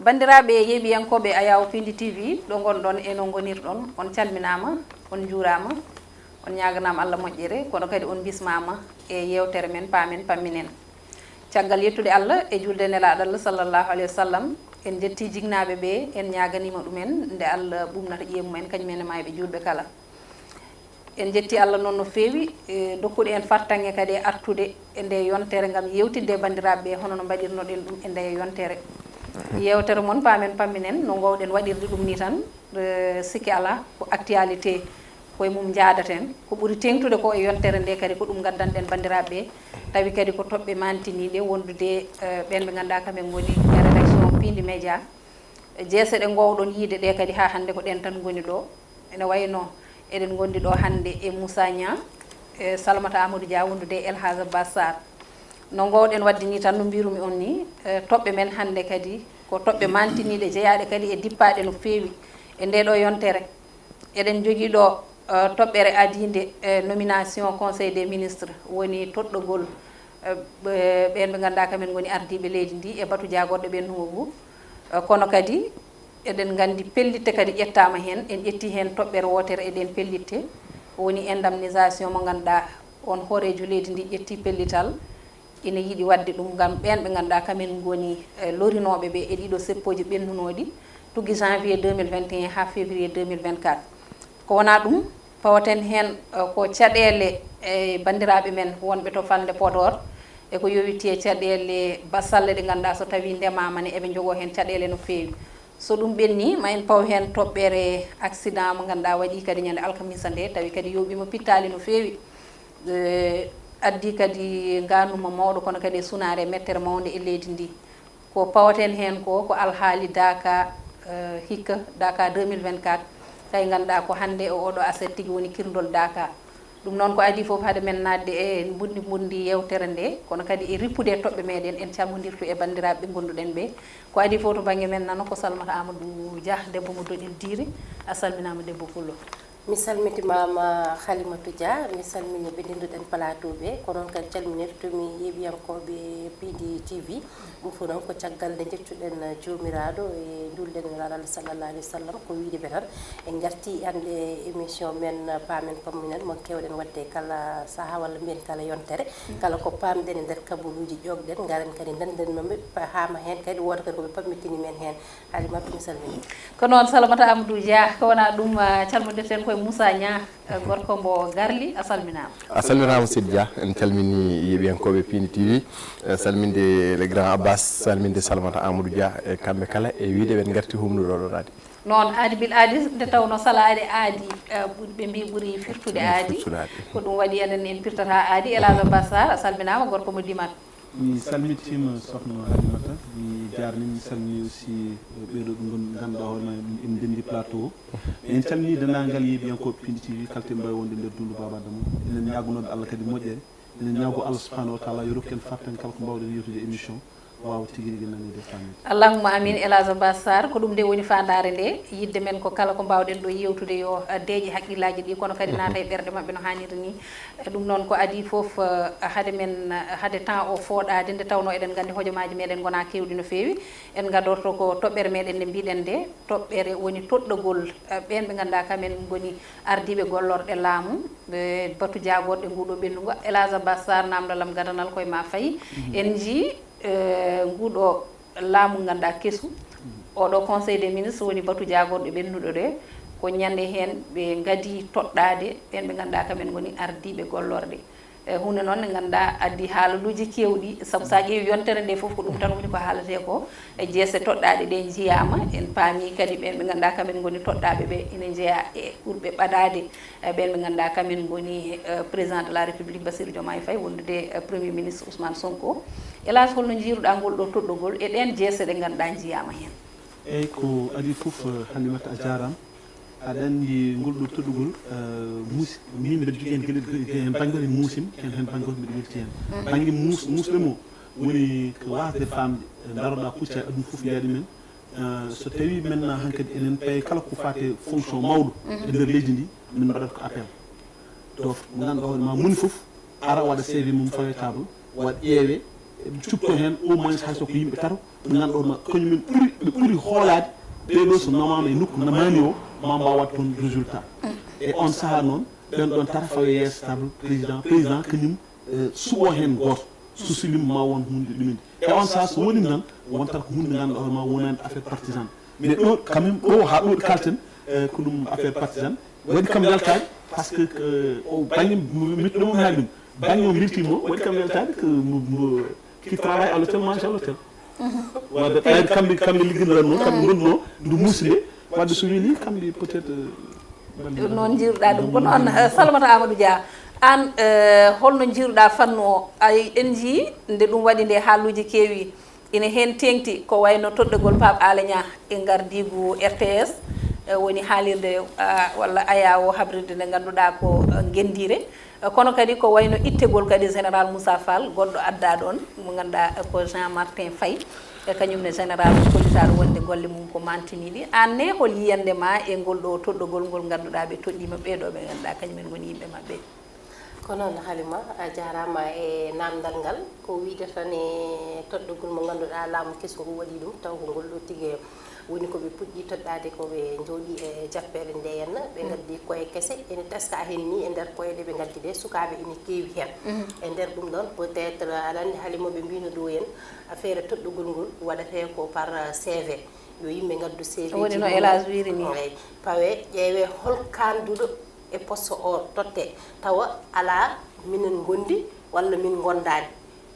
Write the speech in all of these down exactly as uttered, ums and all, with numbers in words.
Banndiraaɓe yeeɓiyankooɓe Ayaw Pindi T V, ɗo ngonɗon e no ngonirɗon, on calminaama, on njuuraama, on ñaaganaama Allah moƴƴere, kono kadi on mbismaama e yeewtere men Paamen Pamminen. Caggal yettude Allah e juulde Nelaaɗo Allah sallallahu alayhi wa sallam, en njettii jinnaaɓe ɓe, en ñaaganiima ɗumen nde Allah ɓuuɓnata ƴiye mumen, kañum en e maayɓe juulɓe kala. En njettii Allah noon no feewi, e dokkuɗo en fartaŋŋe kadi e artude e nde yontere ngam yeewtidde e banndiraaɓe ɓe hono no mbaɗirnoɗen ɗum e nde yontere. Yeewtere mon Paamen Pamminen, no ngoowɗen waɗirde ɗum ni tan, e, sikke alaa, ko actualité, ko e mum njaadaten. Ko ɓuri teeŋtude ko e yontere nde kadi ko ɗum ngaddanɗen banndiraaɓe ɓe, tawi kadi ko toɓɓe mantiniiɗe wondude, e, ɓeen ɓe ngannduɗaa kamɓe ngoni e rédaction Pindi Média. Jeese ɗe ngoowɗon yiide ɗe kadi haa hannde ko ɗeen tan ngoni ɗo. Ene wayno eɗen ngondi ɗo hannde e Moussa Niang, e Salamata Amadou Dia wondude e El Hadj Abbas Sarr. No ngoowɗen waɗde ni tan, no mbirumi on ni, e, toɓɓe men hannde kadi ko toɓɓe mantiniiɗe, jeyaaɗe kadi e dippaaɗe no feewi e nde ɗo yontere. Eɗen njogii ɗo, e, toɓɓere adiinde, e, nomination Conseil des ministres, woni toɗɗogol, e, ɓe-, ɓeen ɓe ngannduɗaa kamen ngoni ardiiɓe leydi ndi e batu jaagorɗe ɓennugol ngu. E, kono kadi eɗen nganndi pellitte kadi ƴettaama heen, en ƴettii heen toɓɓere wootere e ɗeen pellitte, woni indemnisation mo ngannduɗaa on hooreejo leydi ndi ƴettii pellital, ina yiɗi waɗde ɗum ngam ɓeen ɓe ngannduɗaa kamen ngoni, e, lorinooɓe ɓe e ɗiɗo seppooji ɓennunooɗi, tuggi janvier deux mille vingt et un haa février deux mille vingt-quatre. Ko wonaa ɗum, pawaten heen, e, ko caɗeele e banndiraaɓe men wonɓe to falnde Podor, e ko yowitii e caɗeele basalle ɗe ngannduɗaa so tawii ndemaama ne eɓe njogoo heen caɗeele no feewi. So ɗum ɓennii, ma en paw heen toɓɓere accident mo ngannduɗaa waɗii kadi ñande alkamisa nde, tawi kadi yooɓiima pittaali no feewi. E, addi kadi ngaanuma mawɗo, kono kadi e sunaare e mettere mawnde e leydi ndi. Ko pawaten heen ko, ko alhaali Daaka, e, hikka Daaka deux mille vingt-quatre, tawi ngannduɗaa ko hannde e oɗo aset tigi woni kirndol Daaka. Ɗum noon ko adii fof hade men naatde e mbundi mbundi yeewtere nde, kono kadi e rippude e toɓɓe meɗen, en calmondirtu e banndiraaɓe ɓe ngonnduɗen ɓe. Ko adii fof to bannge men nano ko Salmata Amadou Dia, debbo mo Doƴel Diiri. A salminaama debbo pullo. Mi salmitimaama Halimatu Dia, mi salmini ɓe ndennduɗen plateau ɓe, ko noon kadi calminirtumi yeeɓiyankooɓe Pindi T V. Ɗum fof noon ko caggal nde njettuɗen Joomiraaɗo e nduulɗen Nelaaɗo Allah sallallahu alayhi wa sallam, ko wiyde ɓe tan. En ngartii hannde e émission men Paamen Pamminen mo keewɗen waɗde kala sahaa walla mbiyen kala yontere. Kala ko paamɗen e nder kabaruuji ƴoogɗen, ngaren kadi ndennden no ɓe pa-, haama heen kadi wooda kadi ko ɓe pammitini men heen. Halimatu, mi salmini. Ko noon, Salamata Amadou Dia, ko wonaa ɗum, ah, calmondirten ko e Moussa Niang, eh, gorko mbo Garli, a salminaama. A salminaama, Sidi Dia. En calmini yeeɓiyankooɓe Pindi T V, eh, salminde le grand Abbas, salminde Salamata Amadou Dia e kamɓe kala, e wiyde ɓe ngarti humnude oɗo naadi. Noon, aadi bil aadi, nde tawnoo salaaɗe aadi, eh, ɓuri, ɓe mbii ɓuri firtude aadi. Firtude aadi. Ko ɗum waɗi enen en pirtata aadi. El Hadj Abbas Sarr, a salminaama, gorko mo Dimat. Mi salmitiima, sokhna Halimata. Mi jaarniima, mi salmini aussi, eh, ɓeeɗo ɓe ngon-, ngannduɗaa hoore ma, en ndenndi plateau o. En calmini denndaangal yeeɓiyankooɓe Pindi T V, kala to ɓe mbaawi wonde nder dundu Baaba Adama. Enen ñaagunooɓe Allah kadi moƴƴere. Enen ñaago Allah subhanahu wa taala yo rokku en fartaŋŋe kala ko mbaawɗen yewtude e émission o waawa tigi rigi nannede e faamede. Allahumma amin. El Hadj Abbas Sarr, ko ɗum nde woni faandaare nde, yiɗde men ko kala ko mbaawɗen ɗo yewtude yo, eh, deeƴe haqqillaaji ɗi, kono kadi naata e ɓerɗe maɓɓe no haaniri ni. Eh, ɗum noon ko adii fof, eh, hade men, eh, hade temps o fooɗaade, nde tawnoo eɗen nganndi hojomaaji meɗen ngonaa keewɗi no feewi, en ngadorto ko toɓɓere meɗen nde mbiɗen nde, toɓɓere woni toɗɗogol, eh, ɓeen ɓe ngannduɗaa kamen ngoni ardiiɓe gollorɗe laamu, eh, batu jaagorɗe nguɗo ɓennugo. El Hadj Abbas Sarr, naamndal am gadanal koye ma fayi. En njii, eh, nguɗo laamu ngannduɗaa kesu, oɗo Conseil des ministres woni batu jaagorɗe ɓennuɗo ɗe, ko ñande heen ɓe ngadii toɗɗaade ɓeen ɓe ngannduɗaa kamen ngoni ardiiɓe gollorɗe. E huunde noon nde ngannduɗaa addi haalaluuji keewɗi, sabu so a ƴeewi yontere nde fof ko ɗum tan woni ko haaletee ko. E jeese toɗɗaaɗe ɗe njiyaama, en paami kadi ɓeen ɓe ngannduɗaa kamen ngoni toɗɗaaɓe ɓe ina njeyaa e ɓurɓe ɓadaade. E ɓeen ɓe ngannduɗaa kamen ngoni, eh, président de la République Bassirou Diomaye Faye, wondude, eh, premier ministre Ousmane Sonko. El Hadj, holno njiiruɗaa ngol ɗo toɗɗogol e ɗeen jeese ɗe ngannduɗaa njiyaama heen? Eeyi, ko adii fof, eh, Halimata, a jaaraama. Aɗa anndi ngol ɗo toɗɗogol, eh, muusi, min mbeɗa jogii heen geɗe, heen bannge gooto muusim, heen, heen bannge gooto mbeɗa welti heen. Bannge muus-, muusɗe mo woni ko waasde faamde, eh, ndaroɗaa pucci aduna fof njaɗi men. Eh, so tawii men, eh, hankadi enen paye kala ko faati e fonction mawɗo e nder leydi ndi, min mbaɗata ko appel d'offre. Mo ngannduɗaa hoore ma moni fof ara waɗa C V mum fawe table, waɗa ƴeewe, cupto heen au moins hay so ko yimɓe tato ɓe ngannduɗon ma kañumen ɓuri ɓe ɓuri hoolaade. Ɓeɗo so nomama e nokku namani o ma mbaw waɗ toon résultat. E on saha noon ɓen ɗon tata fawe yeeso table président président kañum suɓo heen gooto. So silim ma won hunde ɗuminde e on saha so wonim tan wontat ko hunde ngannduɗa hoore ma wonani affaire partisane. Mais ɗo quand même ɗo ha ɗo kalten ko ɗum affaire partisane. Waɗi kam weltaade parce que o bangge mettuɗo mum haali ɗum bangge o mbirtimo waɗi kam weltaade ko mo qui travaille à l'hôtel mange à l'hôtel. Wadde ɓayde kamɓe kamɓe ligginɗon noon kamɓe gonno ndu musde. Wadde so weli kamɓe peut-être. Noon jiiruɗa ɗum ko noon. Salamata Amadou Dia, aan holno jiiruɗa fannu o? Ay en jii nde ɗum waɗi nde haaluuji keewi ina heen teeŋti ko wayno toɗɗogol Pape Alé Niang e ngardiigu R T S, woni haalirde walla ayaawo habrirde nde ngannduɗaa ko ngenndiire. Kono kadi ko wayno ittegol kadi général Moussa Fall goɗɗo adda ɗoon mo ngannduɗaa ko Jean Martin Faye. E kañum ne général o kollitaaɗo wonde golle mum ko mantiniiɗi. Aan ne hol yiyannde ma e ngol ɗo toɗɗogol ngol ngannduɗaa ɓe toɗɗiima ɓee ɗo ɓe ngannduɗaa kañum en ngoni yimɓe maɓɓe? Ko noon Halima, a jaaraama e naamndal ngal. Ko wiyde tan e toɗɗogol mo ngannduɗaa laamu kesu ngu waɗi ɗum taw ko ngol ɗo tigi woni ko ɓe puɗɗi toɗɗaade ko ɓe njooɗi e jappeere nde henna ɓe ngaddi koye kese ene teska heen ni e nder koye ɗe ɓe ngaddi ɗe sukaaɓe ene keewi heen. E nder ɗum ɗoon peut-être aɗa anndi Halima ɓe mbino ɗo en affaire toɗɗogol ngol waɗate ko par C V. Yo yimɓe ngaddu C V. Woni no Elage wiri ni. Pawe ƴeewe hol kaanduɗo e poste o totte tawa alaa minen ngondi walla min ngondaani.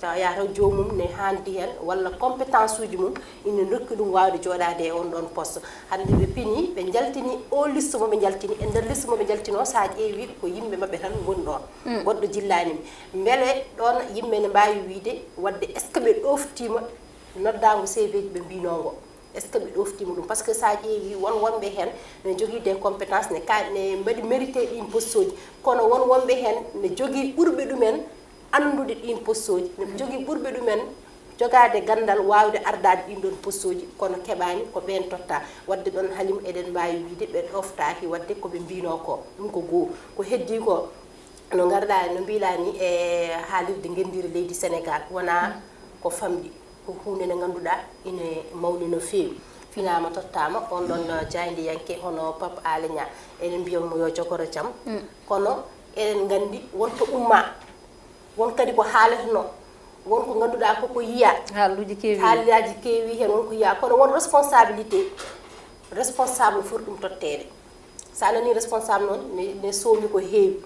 Tawa yataw joomum ne haandi heen walla compétence uji mum ina ndokki ɗum waawde jooɗaade e on ɗoon poste. Hannde ɓe pini ɓe njaltini o liste mo ɓe njaltini e nder liste mo ɓe njaltino so a ƴeewi ko yimɓe maɓɓe tan ngoni ɗoon. Goɗɗo jillaani mi mbele ɗoon yimɓe ne mbaawi wiyde waɗde est ce que ɓe ɗoftiima noddaango C V ji ɓe mbinoo ngo. Est ce que ɓe ɗoftiima ɗum parce que so a ƴeewi won wonɓe heen ne jogii des compétences ne ka ne mbaɗi mérité ɗiin postuuji kono won wonɓe heen ne jogii ɓurɓe ɗumen anndude ɗiin postuuji ne jogii ɓurɓe ɗumen jogaade ganndal waawde ardaade ɗiin ɗoon postuuji kono keɓaani ko ɓeen totta. Waɗde ɗoon Halima eɗen mbaawi wiyde ɓe ɗoftaaki waɗde ko ɓe mbinoo ko ɗum ko goo. Ko heddii ko no ngarɗaa no mbiɗaa ni e haalirde ngenndiire leydi Sénégal wonaa ko famɗi. Ko huunde nde ngannduɗaa ine mawni no feewi. Finaama tottaama on ɗon jaayndiyanke hono Pape Alé Niang ene mbiya mo yo jogoro jam. Kono eɗen nganndi won to ummaa, won kadi ko haaletnoo, won ko ngannduɗaa koko yiyaa. Haalluuji keewi. Haalaaji keewi heen won ko yiyaa kono won responsabilité, responsable foti ɗum totteede. So a nanii responsable noon ne soomi ko heewi.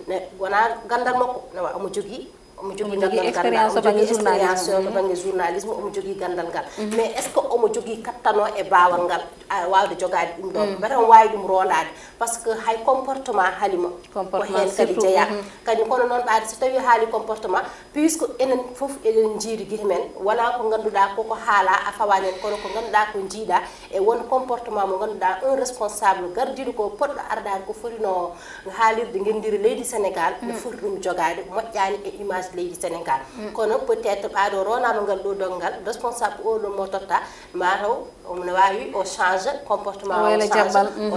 Ne wonaa ganndal makko ne wa omo jogii. Omo jogii ganndal ganndal omo jogii expérience to bannge journalisme omo jogii ganndal ngal mais est ce que omo jogii kattanoo e baawal ngal waawde jogaade ɗum ɗoon mbete omo waawi ɗum roondaade? Par ce que hay comportement Halima ko heen kadi jeyaa. Kadi kono noon ɓaade so tawii haali comportement puisque enen fof eɗen njiiri gite men wonaa ko ngannduɗaa koko haalaa a fawaani en kono ko ngannduɗaa ko njiiɗaa e won comportement mo ngannduɗaa un responsable gardiiɗo ko poɗɗo ardaade ko foti no haalirde ngenndiire leydi Sénégal no foti ɗum jogaade moƴƴaani e image leydi Sénégal. Kono peut être ɓaaɗo ronaama ngal ɗo donngal responsable oɗo mo totta mataw omo waawi o change comportement o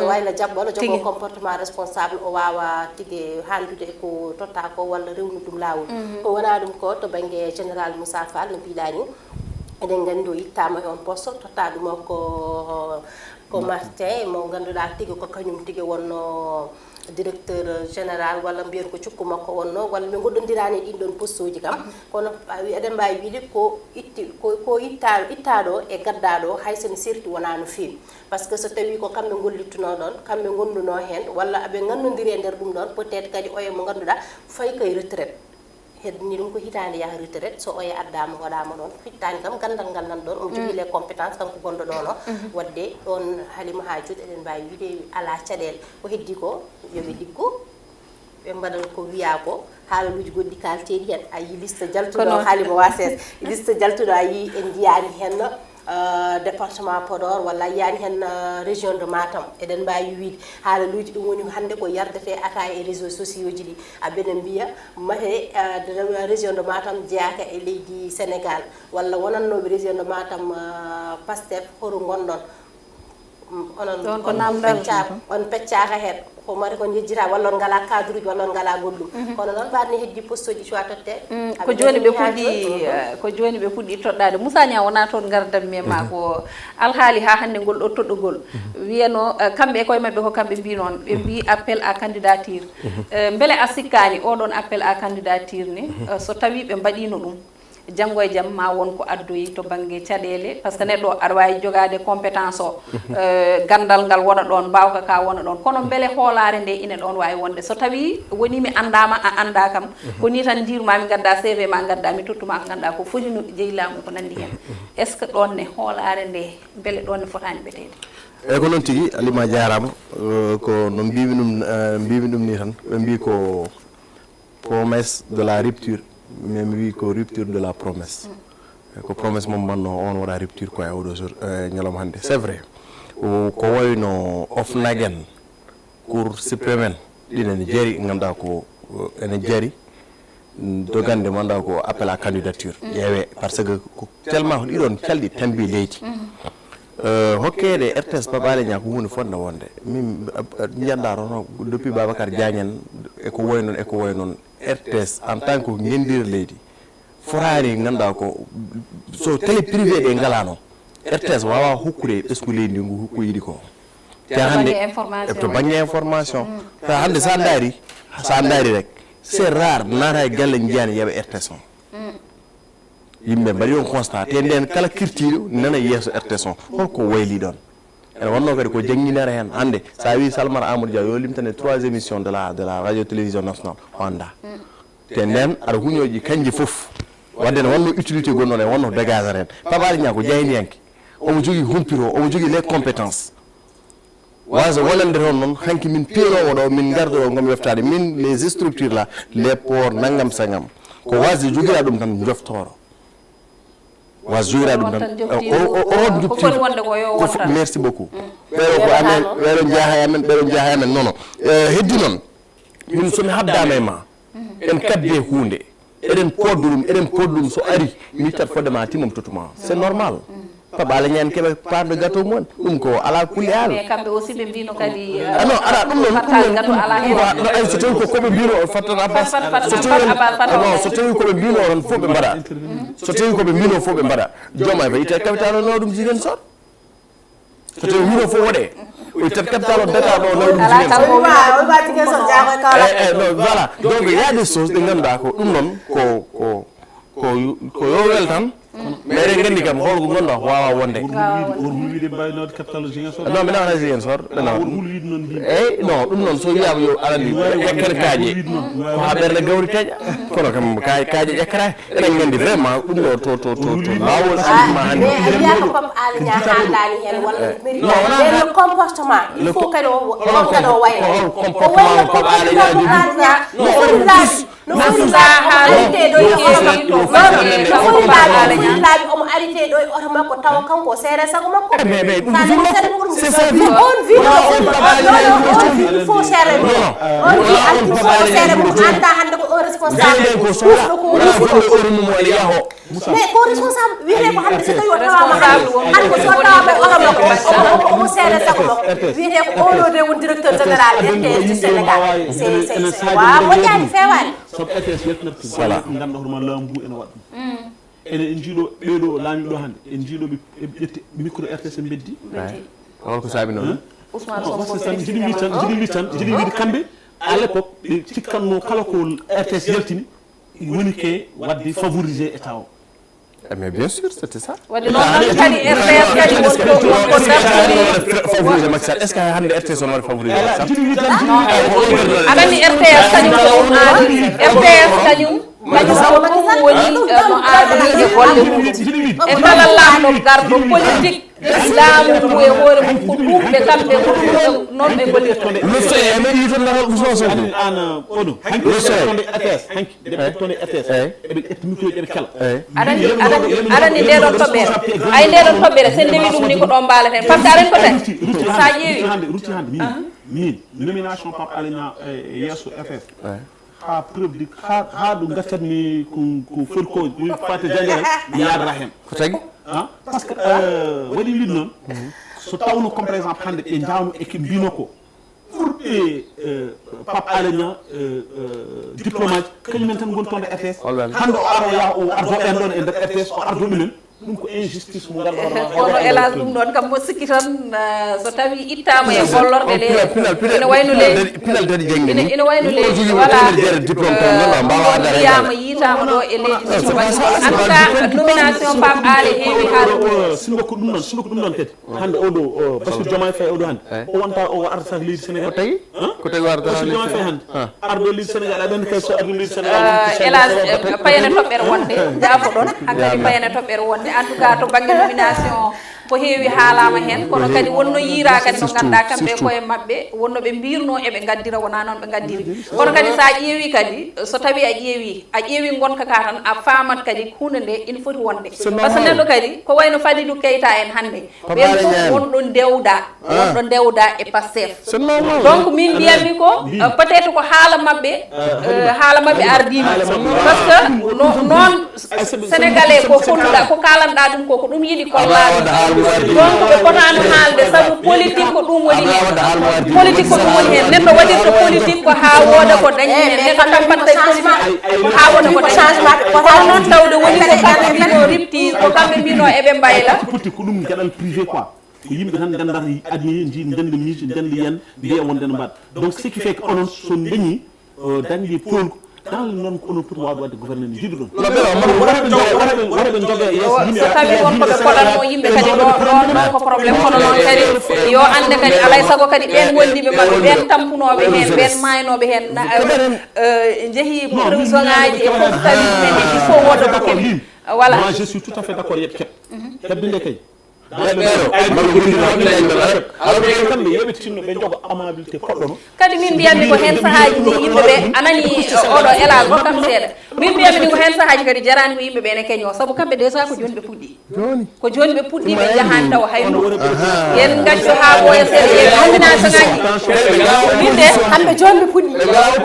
wayla jabbal o jogoo comportement responsable o waawa tigi haaldude ko totta ko walla rewnu ɗum laawol. Ko wonaa ɗum ko to bannge général Moussa Fall no mbiɗaa ni eɗen nganndi o ittaama e on poste totta ɗum o ko ko Martin mo ngannduɗaa tigi ko kañum tigi wonno directeur général walla mbiyen ko cukku makko wonno walla ɓe goɗɗondiraani e ɗin ɗon postuuji kam kono eɗen mbaawi wiide ko itti ko ko itta ittaaɗo e gaddaaɗo hay so no serti wonaa no feewi. Par ce que so tawii ko kamɓe ngollittunoo ɗoon kamɓe ngondunoo heen walla aɓe nganndondiri e nder ɗum ɗoon peut être kadi oya mo ngannduɗaa fayi koye retraite. Heddini ɗum ko hitaande yaha retraite so oya addaama waɗaama ɗoon fittaani kam ganndal ngal nan ɗoon omo jogii les compétences kanko gonɗo ɗoon o waɗde ɗoon Halima haa jooni eɗen mbaawi wiide alaa caɗeele. Ko heddii ko yo ɓe liggo ɓe mbaɗa ko wiyaa ko haalaluuji goɗɗi kaalteeɗi heen a yii liste jaltuɗo Halima Wases liste jaltuɗo a yii en njiyaani heen département Podor walla a yiyaani heen région de Matam eɗen mbaawi wiide haalaluuji ɗum woni hannde ko yardetee ataa e réseau sociaux ji ɗi aɓe ne mbiya mate région de Matam jeyaaka e leydi Sénégal walla wonannooɓe région de Matam Pastef hoto ngonɗon onon on peccaaka heen. Ko mari ko njejjita, walla on ngalaa cadre uji, walla on ngalaa goɗɗum. Kono noon, mbaɗni heddi poste uji cuwa totte. Mm, ko jooni ɓe puɗɗi, eh, ko jooni ɓe puɗɗi toɗɗaade. Moussa Niang wonaa toon ngardammi e maa ko alhaali haa hannde ngol ɗo toɗɗogol. Wiyano, eh, kamɓe e koye maɓɓe ko kamɓe mbii noon. Ɓe mbii appel à candidature. Eh, mbele a sikkaani oɗon appel à candidature ni, eh, so tawii ɓe mbaɗiino ɗum, janngo e jam ma won ko addoyi to bannge caɗeele, par ce que neɗɗo aɗa waawi jogaade compétence o, eh, ganndal ngal wona ɗoon, mbaawka ka wona ɗoon. Kono mbele hoolaare nde ina ɗoon waawi wonde? So tawii wonii mi anndaama, a anndaa kam, ko nii tan njiiru-maa mi, ngaddaa C V maa, ngaddaa mi tottu maa ko ngannduɗaa ko foti no jeyi laamu ko nanndi heen. Est-ce que ɗoon ne hoolaare nde, mbele ɗoon ne fotaani ɓeteede? Eeyi, ko noon tigi, Alima jaaraama. Eh, ko no mbiimi ɗum, eh, mbiimi ɗum nii tan, ɓe mbii ko promesse de la rupture, mais mi wii ko rupture de la promesse. Ko promesse mo mbanno on waɗa rupture ko e oɗo jour, eh, ñalawma hannde. C'est vrai. O, ko wayno OFNAC en, Cour suprême en, ɗin ene jari, ngannduɗaa ko, eh, ene jari, mm, dogande mo ngannduɗaa ko appel à candidature. Ƴeewe, par ce que ko tellement ko ɗiɗon calɗi tambi leydi. Eh, hokkeede R T S Pape Alé Niang ko huunde fotnde wonde. Min, eh, eh, njiyanɗaa toon, depuis Babacar Diagne en, e ko wayi noon, e ko wayi noon. R T S en tant que ngenndiire leydi, fotaani ngannduɗaa ko, so télé privé ɗe ngalaano, R T S waawaa hokkude ɓesngu leydi ndi ngu ko yiɗi ko. Te hannde, bannge information, to bannge information. Te hannde, so a ndaari, so a ndaari rek, c'est rare, naata e galle njiyaani yeeɓa R T S on. Yimɓe mbaɗi on constat, te ndeen kala kirtiiɗo nana yeeso R T S on. Holko wayli ɗoon? Ene wonnoo kadi ko jannginere heen. Hannde, so a wii Salmata Amadou Dia yo limtan e trois émissions de la, de la radio télévision nationale, o anndaa. Te ndeen aɗa huñooji kañje fof. Wadde ne wonnoo utilité gonnoɗo, e wonnoo dégagere heen. Pape Alé Niang ko jaayndiyanke. Omo jogii humpito, omo jogii les compétences. Waaso wonande toon noon, hanki min piyanoowo ɗo, min ngarda ɗo, ngam weftaade, min, les structures là, les ports, nanngam sanngam. Ko wasde jogira ɗum tan, njoftooro. Wasde jogira ɗum tan. O, o, o, on ko foti wonde ko yo won tan. Merci beaucoup. Ɓeɗo ko amen, ɓeɗo njaha e amen, ɓeɗo njaha e amen, non, non. Eh, heddi noon, min so mi habdaama e ma, en kabde huunde. Eɗen pooddo ɗum, eɗen pooddo ɗum, so ari, mi yittat fodde ma, timmam tottu ma. C'est normal. Pape Alé Niang keɓa part de gâteau mum, ɗum ko ala kulli haal. Mais kamɓe aussi ɓe mbino kadi, ah non, ara ɗum ɗon, ɗum ɗon, gâteau ala heen. Ɗum ko, ay, so tawi ko koɓe mbino, fattat Abbas. Fattat, fattat, so tawi, fattat, fattat, ah non, so tawi koɓe mbino tan fof ɓe mbaɗa. So tawi koɓe mbino fof ɓe mbaɗa. Jooma e ba itte capital o nawa ɗum Ziguinchor. So tawi wino fof waɗe, o ittat capital o data ɗo nawɗum Ziguinchor. Voilà, donc il y a des choses ɗe ngannduɗaa ko ɗum noon ko, ko, ko, ko yo wel tan. Mais eɗen nganndi kam holko ngannduɗaa ko waawaa wonde. Won hul wiide mbawi nawde capital o Ziguinchor. Non, mi nawata Ziguinchor, ɓe nawa. Won hul wiide noon mbi. Eyyi, non, ɗum noon so wiyaama yo aɗa anndi, ekkere kaaƴe. Ko haa ɓernde gawri teƴa. Kono kam kaaƴe ƴekkata. Eɗen nganndi vraiment ɗum ɗo to, to, to, to laawol alima hannde. Mais a wiya ko Pape Alé Niang haaldaani heen walla no mérite. Non, wonaa heen. Le comportement, il faut kadi o wonta ɗo wayre. Ko wayno Pape Alé Niang jogi. No foti laabi, no foti laabi omo arite ɗo e oto makko, no foti laabi omo arite ɗo e oto makko tawa kanko o seere sago makko. Mais, mais ɗum ko vie makko. C'est sa vie. On vie, on vie, il faut seere mum. On vie, il faut seere mum. Anta hannde ko on responsable. Wonaa gonɗo e oto mum o ene yaho. Mais ko responsable wiyetee ko hannde so tawi o tawaama hannde, hannde so tawaama e oto makko, omo, omo seere sago makko. Wiyetee ko oɗo de won directeur général R T S du Sénégal. C'est, c'est, c'est, waaw, moƴƴaani, feewaani. Sabu R T S yaltinat ko golle, ngannduɗaa hoore ma laamu ngu ene waɗa ɗum. Enen en njiiɗo ɓeeɗo laamiiɓe ɗo hannde, en njiiɗo ɓe, ɓe ƴetti micro R T S ɓe mbeddi. Mbeddi. Holko saabi noon? Ousmane Sonko. Jiɗi wi tan, jiɗi wi tan, jiɗi wiide kamɓe, à l'époque, ɓe cikkatno kala ko R T S yaltini, woni ke waɗde favoriser État o. Eh, mais bien sûr, c'était ça. Waɗde noon tan kadi R T S kadi won ko, won ko dartini. Favoriser Macky Sall. Est-ce que hannde R T S on waɗi favoriser Macky Sall? Aɗa anndi R T S kañum ko ɗum aadi. R T S kañum, kañum ko ɗum woni, eh, no aadi e golle muɗum. E kala laamɗo garɗo politique, laamu ngu e hoore mum ko ɗum ɓe kamɓe ko ɗum noon ɓe ngollirta. Le soleil, a nanii toon laawol Ousmane Sonko? An, an, oɗo. Le soleil. Tonde R T S, hanki. Nde ɓe toon e R T S, eɓe ƴetta micro ji, eɓe kala. Aɗa anndi, aɗa anndi, aɗa anndi nde ɗon toɓɓere. Ay, nde ɗon toɓɓere, so en ndewi ɗum ni ko ɗo mbaaleten. Par ce que aɗa anndi ko tawi? Rutti, rutti hannde, sa ƴeewi. Rutti hannde, rutti hannde. Min, min, nomination Pape Alé Niang e yeeso R T S. Haa preuve de, haa, haa ɗo ngattatmi ko, ko foti ko, ko fate janngeere, mi yaadata heen. Ko tagi? Ah, par ce que, euh, waɗi wiide noon, so tawno, comme par exemple, hannde ɓe njaawno e ke mbino ko, pour e, eh, Pape Alé Niang, eh, eh, diplomate, kañum en tan ngoni toon e R T S. Hannde o ara, o yaha, o ardo ɓen ɗon e nder R T S, o ardo ɗumen. Ɗum ko injustice mo ngannduɗaa hoore maa. Kono hélas, ɗum ɗon kam, mo sikki tan, eh, so tawi ittaama e gollorɗe ɗe, ina wayno leydi, ina wayno leydi, voilà, wiyaama yiitaama ɗo e leydi. En tout cas, nomination Pape Alé heewi haalde. Sinno ko ɗum ɗon, sinno ko ɗum ɗon kadi. Hannde oɗo, o, Bassirou Diomaye Faye oɗo hannde, o wonta, o artata leydi Sénégal. Ko tagi? Ko tagi o artata leydi Sénégal? Ardo leydi Sénégal, aɗa anndi kay so ardo leydi Sénégal, wonti Sénégal, hélas, eh, payane toɓɓere wonde, jaafoɗon, hankadi payane toɓɓere wonde. En tout cas, to bannge nomination, ko heewi haalaama heen, kono kadi wonno yiiraa kadi no ngannduɗaa kamɓe e koye maɓɓe, wonno ɓe mbirno eɓe ngaddira, wonaa noon ɓe ngaddiri. Kono kadi so a ƴeewi kadi, so tawi a ƴeewi, a ƴeewi ngonka ka tan, a faamat kadi huunde nde ina foti wonde. Par ce que neɗɗo kadi, ko wayno Fadilou Keita en hannde, ɓen fof wonɗo ndewda, wonɗo ndewda e Pastef. Donc min mbiyatmi ko, euh, peut-être ko haala maɓɓe, euh, haala maɓɓe ardii mi. Par ce que no, noon Sénégalais ko holluɗa, ko kalanɗa ɗum ko, ko ɗum yiɗi kollaade. Donc ɓe potaano haalde, sabu politique ko ɗum woni heen. Politique ko ɗum woni heen. Neɗɗo waɗirta politique ko haa wooda ko dañi heen. Neɗɗo tampata politique ko haa wona ko dañi. Kono noon tawde woni ko kamɓe mbino ripti, ko kamɓe mbino eɓe mbayla. Politique ko ɗum geɗal privé quoi. Ko yimɓe tan nganndata aduna, nji-, nganndi miijo, nganndi yen, mbiya wonde no mbaɗa. Donc, ce qui fait que onon, so dañi, euh, dañde poolgu, dans le norme ko onon poti waawde waɗde gouvernement nde njiɗuɗon. Wara ɓe njoga, wara ɓe, wara ɓe njoga e yeeso yimɓe. So tawi won ko ɓe koɗatno yimɓe kadi ɗo, ɗo, ɗo ko problème, kono noon kadi yo annde kadi alay sago kadi ɓen wondiɓe maɓɓe, ɓen tampunooɓe heen, ɓen maaynooɓe heen, na, euh, njehi prisonngaaji e fof, tawi ɗumen il faut wooda ko keɓi. Voilà. Moi, je suis tout à fait d'accord, yeɓ keɓ. Heɓde nde kay. Kamɓe yeɓe tinno ɓe njoga amabilité koɗɗono. Kadi min mbiyatmi ko heen sahaaji ɗi yimɓe ɓe, a nani, oɗo élage, hokkam seeɗa. Min mbiyatmi ni ko heen sahaaji kadi jaraani ko yimɓe ɓe ne keñoo, sabu kamɓe déjà ko jooni ɓe puɗɗi. Ko jooni ɓe puɗɗi, ɓe njahaani tawa hay no. Yen ngaccu haa ɓooya seeɗa, yen nomination ngaaji. Min de, kamɓe jooni ɓe puɗɗi.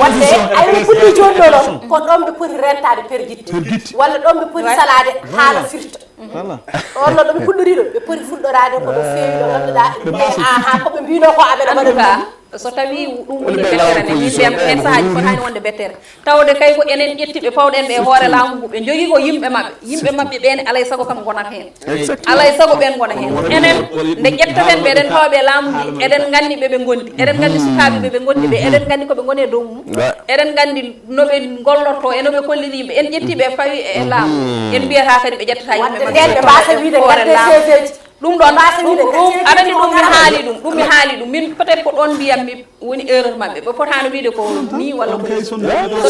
Wadde, ay ɓe puɗɗi jooni ɗo ɗon, ko ɗon ɓe poti rentaade pergitte. Walla ɗon ɓe poti salaade haala firta. Voilà. On no ɗo ɓe puɗɗori ɗo, ɓe poti fuɗɗoraade ko ɗo feewi ɗo ngannduɗaa, ɓe mbiya, aha, ko ɓe mbino ko amen. En tout cas, so tawi ɗum woni bettere ne, min mbiyam ko heen sahaaji fotaani wonde bettere. Tawde kay ko enen ƴetti ɓe pawɗen ɓe e hoore laamu ngu, ɓe njogii ko yimɓe maɓɓe. Yimɓe maɓɓe ɓe ne alay sago kam ngonat heen. Alay sago ɓen ngona heen. Enen, nde ƴettaten ɓe, eɗen pawa ɓe laamu ngu, eɗen nganndi ɓe ɓe ngondi. Eɗen nganndi sukaaɓe ɓe ɓe ngondi ɓe, eɗen nganndi ko ɓe ngoni e dow mum. Eɗen nganndi no ɓe gollorto e no ɓe kolliri yimɓe. En ƴetti ɓe, fawi e laamu. En mbiyata kadi ɓe ƴettata yimɓe maɓɓe. Nden ɓe mbasa wiide hoore laamu. Ɗum ɗon, ɗum, ɗum, aɗa anndi ɗum mi haali ɗum, ɗum mi haali ɗum. Min peut-être ko ɗon mbiyammi woni erreur maɓɓe. Ɓe potaano wiide ko ni walla ko ni. So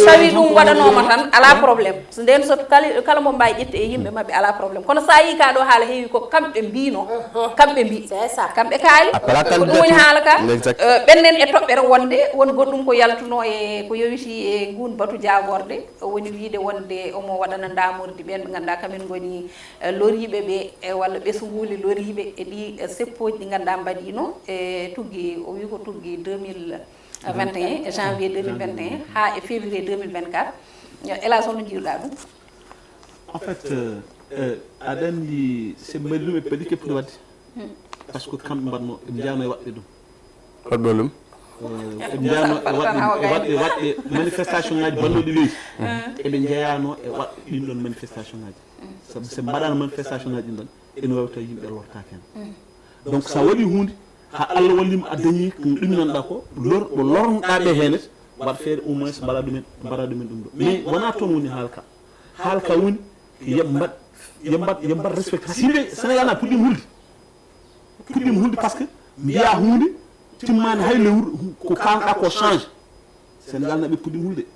tawi ɗum waɗanooma tan, alaa problème. So nden so kala, kala mo mbaawi ƴetti e yimɓe maɓɓe, alaa problème. Kono so a yii ka ɗo haala heewi ko kamɓe mbino, kamɓe mbi. Kamɓe kaali. Ko ɗum woni haala ka. Euh, ɓennen e toɓɓere wonde, won goɗɗum ko yaltuno e ko yowiti e ngun batu jaagorde. Woni wiide wonde omo waɗana ndaamordi ɓeen ɓe ngannduɗaa kamen ngoni, eh, loriiɓe ɓe, eh, walla ɓesnguuli loriiɓe e ɗi, eh, seppooji ɗi ngannduɗaa mbaɗiino, e tuggi, o wi ko tuggi deux mille vingt et un, e janvier deux mille vingt et un haa e février deux mille vingt-quatre. Eh, Elage, holno njiiruɗaa ɗum? En fait, euh, euh, aɗa anndi, so ɓe mbaɗi ɗum e pellitte poti waɗde. Par ce que kamɓe mbaɗno, ɓe njaano e waɗde ɗum. Waɗɓe ɗum? Ɓe njaano e waɗɓe, e waɗɓe, waɗɓe manifestation ngaji bannoɗi leydi. Eɓe njeyaano e waɗɓe ɗin ɗon manifestation ngaji. Sabu so mbaɗaano manifestation ngaji ɗin ɗon, ene wawi tawi yimɓe lortaaki hen. Donc, sa waɗi hunde, ha Allah wallima a dañi ko ɗuminanɗa ko, lor-, ko lornoɗa ɓe hen, waɗ feere au moins mbaɗa ɗumen, mbaɗa ɗumen ɗum ɗo. Mais wona toon woni haalka. Haalka woni, yo mbaɗ, yo mbaɗ, yo mbaɗ respecté. Par ce que yimɓe Sénégal na puɗɗima hulde. Puɗɗima hulde par ce que mbiya hunde timmaani hay lewru ko kaanɗa ko change. Sénégal naɓe puɗɗima hulde.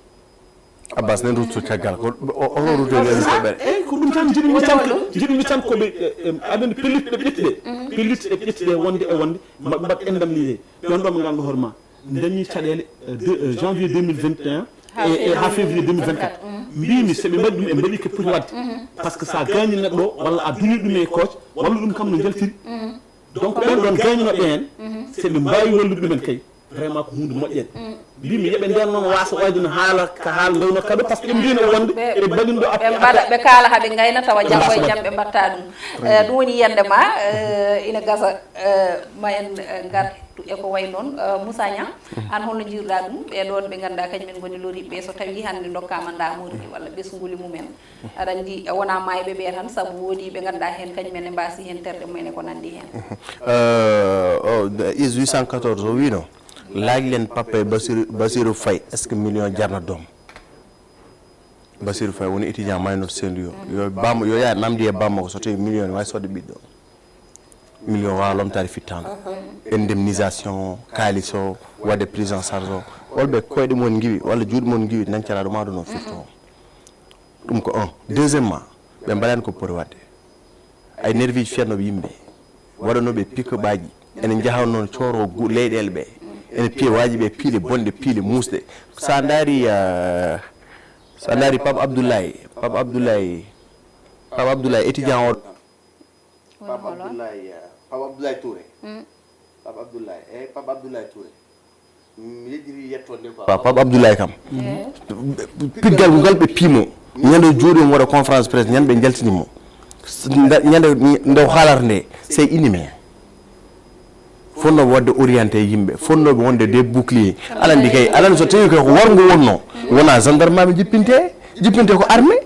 Abbas, nen rutto caggal, ko o, o, o rutto e nder toɓɓere. Eyyi, ko ɗum tan njiɗmi tan, njiɗmi tan ko ɓe, eh, eh, aɗa anndi pellitte ɗe ƴetti ɗe. Pellitte ɗe ƴetti ɗe wonde e wonde, mbaɗ, mbaɗ indemnisé. Ɓen ɗo ɓe nganndu hoore ma. Dañi caɗeele, eh, de, eh, janvier deux mille vingt et un e, e ha février deux mille vingt-quatre. Mbimi so ɓe mbaɗi ɗum, ɓe mbaɗi ko poti waɗde. Par ce que sa gaañi neɗɗo o, walla a duñi ɗum e kooc, walla ɗum kam no jaltiri. Donc ɓen ɗon gaañinoɓe hen, so ɓe mbawi wallude ɗumen kay. Vraiment ko hunde moƴƴere. Mbimi yeɓe nden noon wasa wayde no haala ka haala ndewno kaɓe, par ce que ɓe mbino wonde ɓe mbaɗi ɗo ɓe mbaɗa ɓe kaala haɓe ngayna tawa janngo e jam ɓe mbatta ɗum. Eh, ɗum woni yiyannde ma. Eh, ina gasa, eh, ma en, eh, ngartu e ko way noon. Eh, Moussa Niang, an holno jiiruɗa ɗum ɓe ɗoon ɓe ngannduɗa kañum en ngoni loriɓe, so tawi hannde dokkama ndaamori walla ɓesnguli mumen? Aɗa anndi, wona maayɓe ɓe tan, sabu woodi ɓe ngannduɗa heen kañum en ne mbaasi heen terɗe mumen e ko nanndi heen. Euh, o, is huit cent quatorze o wino, laaj leen papa e Basiru, Basiru Faye, est-ce que million jarna doom? Basiru Faye woni étudiant Maynooto Saint-Louis o. Yo bammo, yo yaa namdi e bammo ko so tawi million ne waawi sodde ɓiɗɗo. Million waawa lomtaade fittaandu. Indemnisation o, kaalis o, waɗde prise en charge o. Holɓe koyɗe mon ngiwi, walla juuɗe mon ngiwi, nancaraa ɗum, maa ɗum noon firto o. Ɗum ko un. Deuxièmement, ɓe mbaɗaani ko poti waɗde. Ay nerviji fiyatnooɓe yimɓe, waɗanooɓe pick-up aji, ene njaha noon cooro gu-, leyɗeele ɓe, ene piya waaji ɓe piile bonɗe, piile muusɗe. So a ndaari, eh, so a ndaari Pape Abdoulaye, Pape Abdoulaye, Pape Abdoulaye étudiant o. Woni Pape holo? Abdoulaye, eh, Pape Abdoulaye Touré. Mm. Pape Abdoulaye, eh, Pape Abdoulaye Touré. Mi yejjiti yettoode nde quoi. Pape Abdoulaye kam. Piggal ngal ɓe piimo. Ñande o jooɗi omo waɗa conférence presse, ñande ɓe njaltini mo. S-, nda-, ñande nde o haalata nde, c'est inhumain. Fotnooɓe waɗde orienté yimɓe, fotnooɓe wonde des boucliers. Aɗa anndi kay, aɗa anndi so tawi kay ko warngo wonno, wona gendarme ɓe jippinte, jippinte ko armée.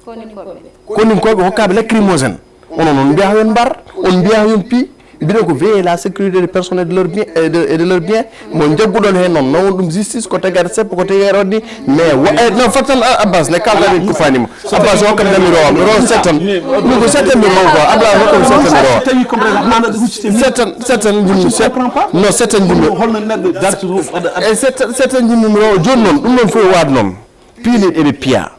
Koninkooɓe. Koninkooɓe hokkaaɓe lacrymogène. Onon on mbiyaa yon mbar, on mbiyaa yon pi. Mbiɗon ko veiller la sécurité des personnes et de leurs biens, et de, et de leurs biens. Mo njagguɗon heen noon, non, on ɗum justice, ko tagata seppo, ko tagata waɗde. Mais wa-, eh, non, fattan, ah, Abbas, ne kalda ɓe kufaani mo. Abbas, hokkam tan mi rowa, mi rowa settan. Min ko settan mi rowa quoi. Abbas, hokkam settan mi rowa. Settan, settan njimmi, set-, non, settan njimmi. Holno neɗɗo dartotoo waɗa. Eh, settan, settan njimmi mi rowa. Jooni noon, ɗum ɗon fof waɗ noon. Piili eɓe piya.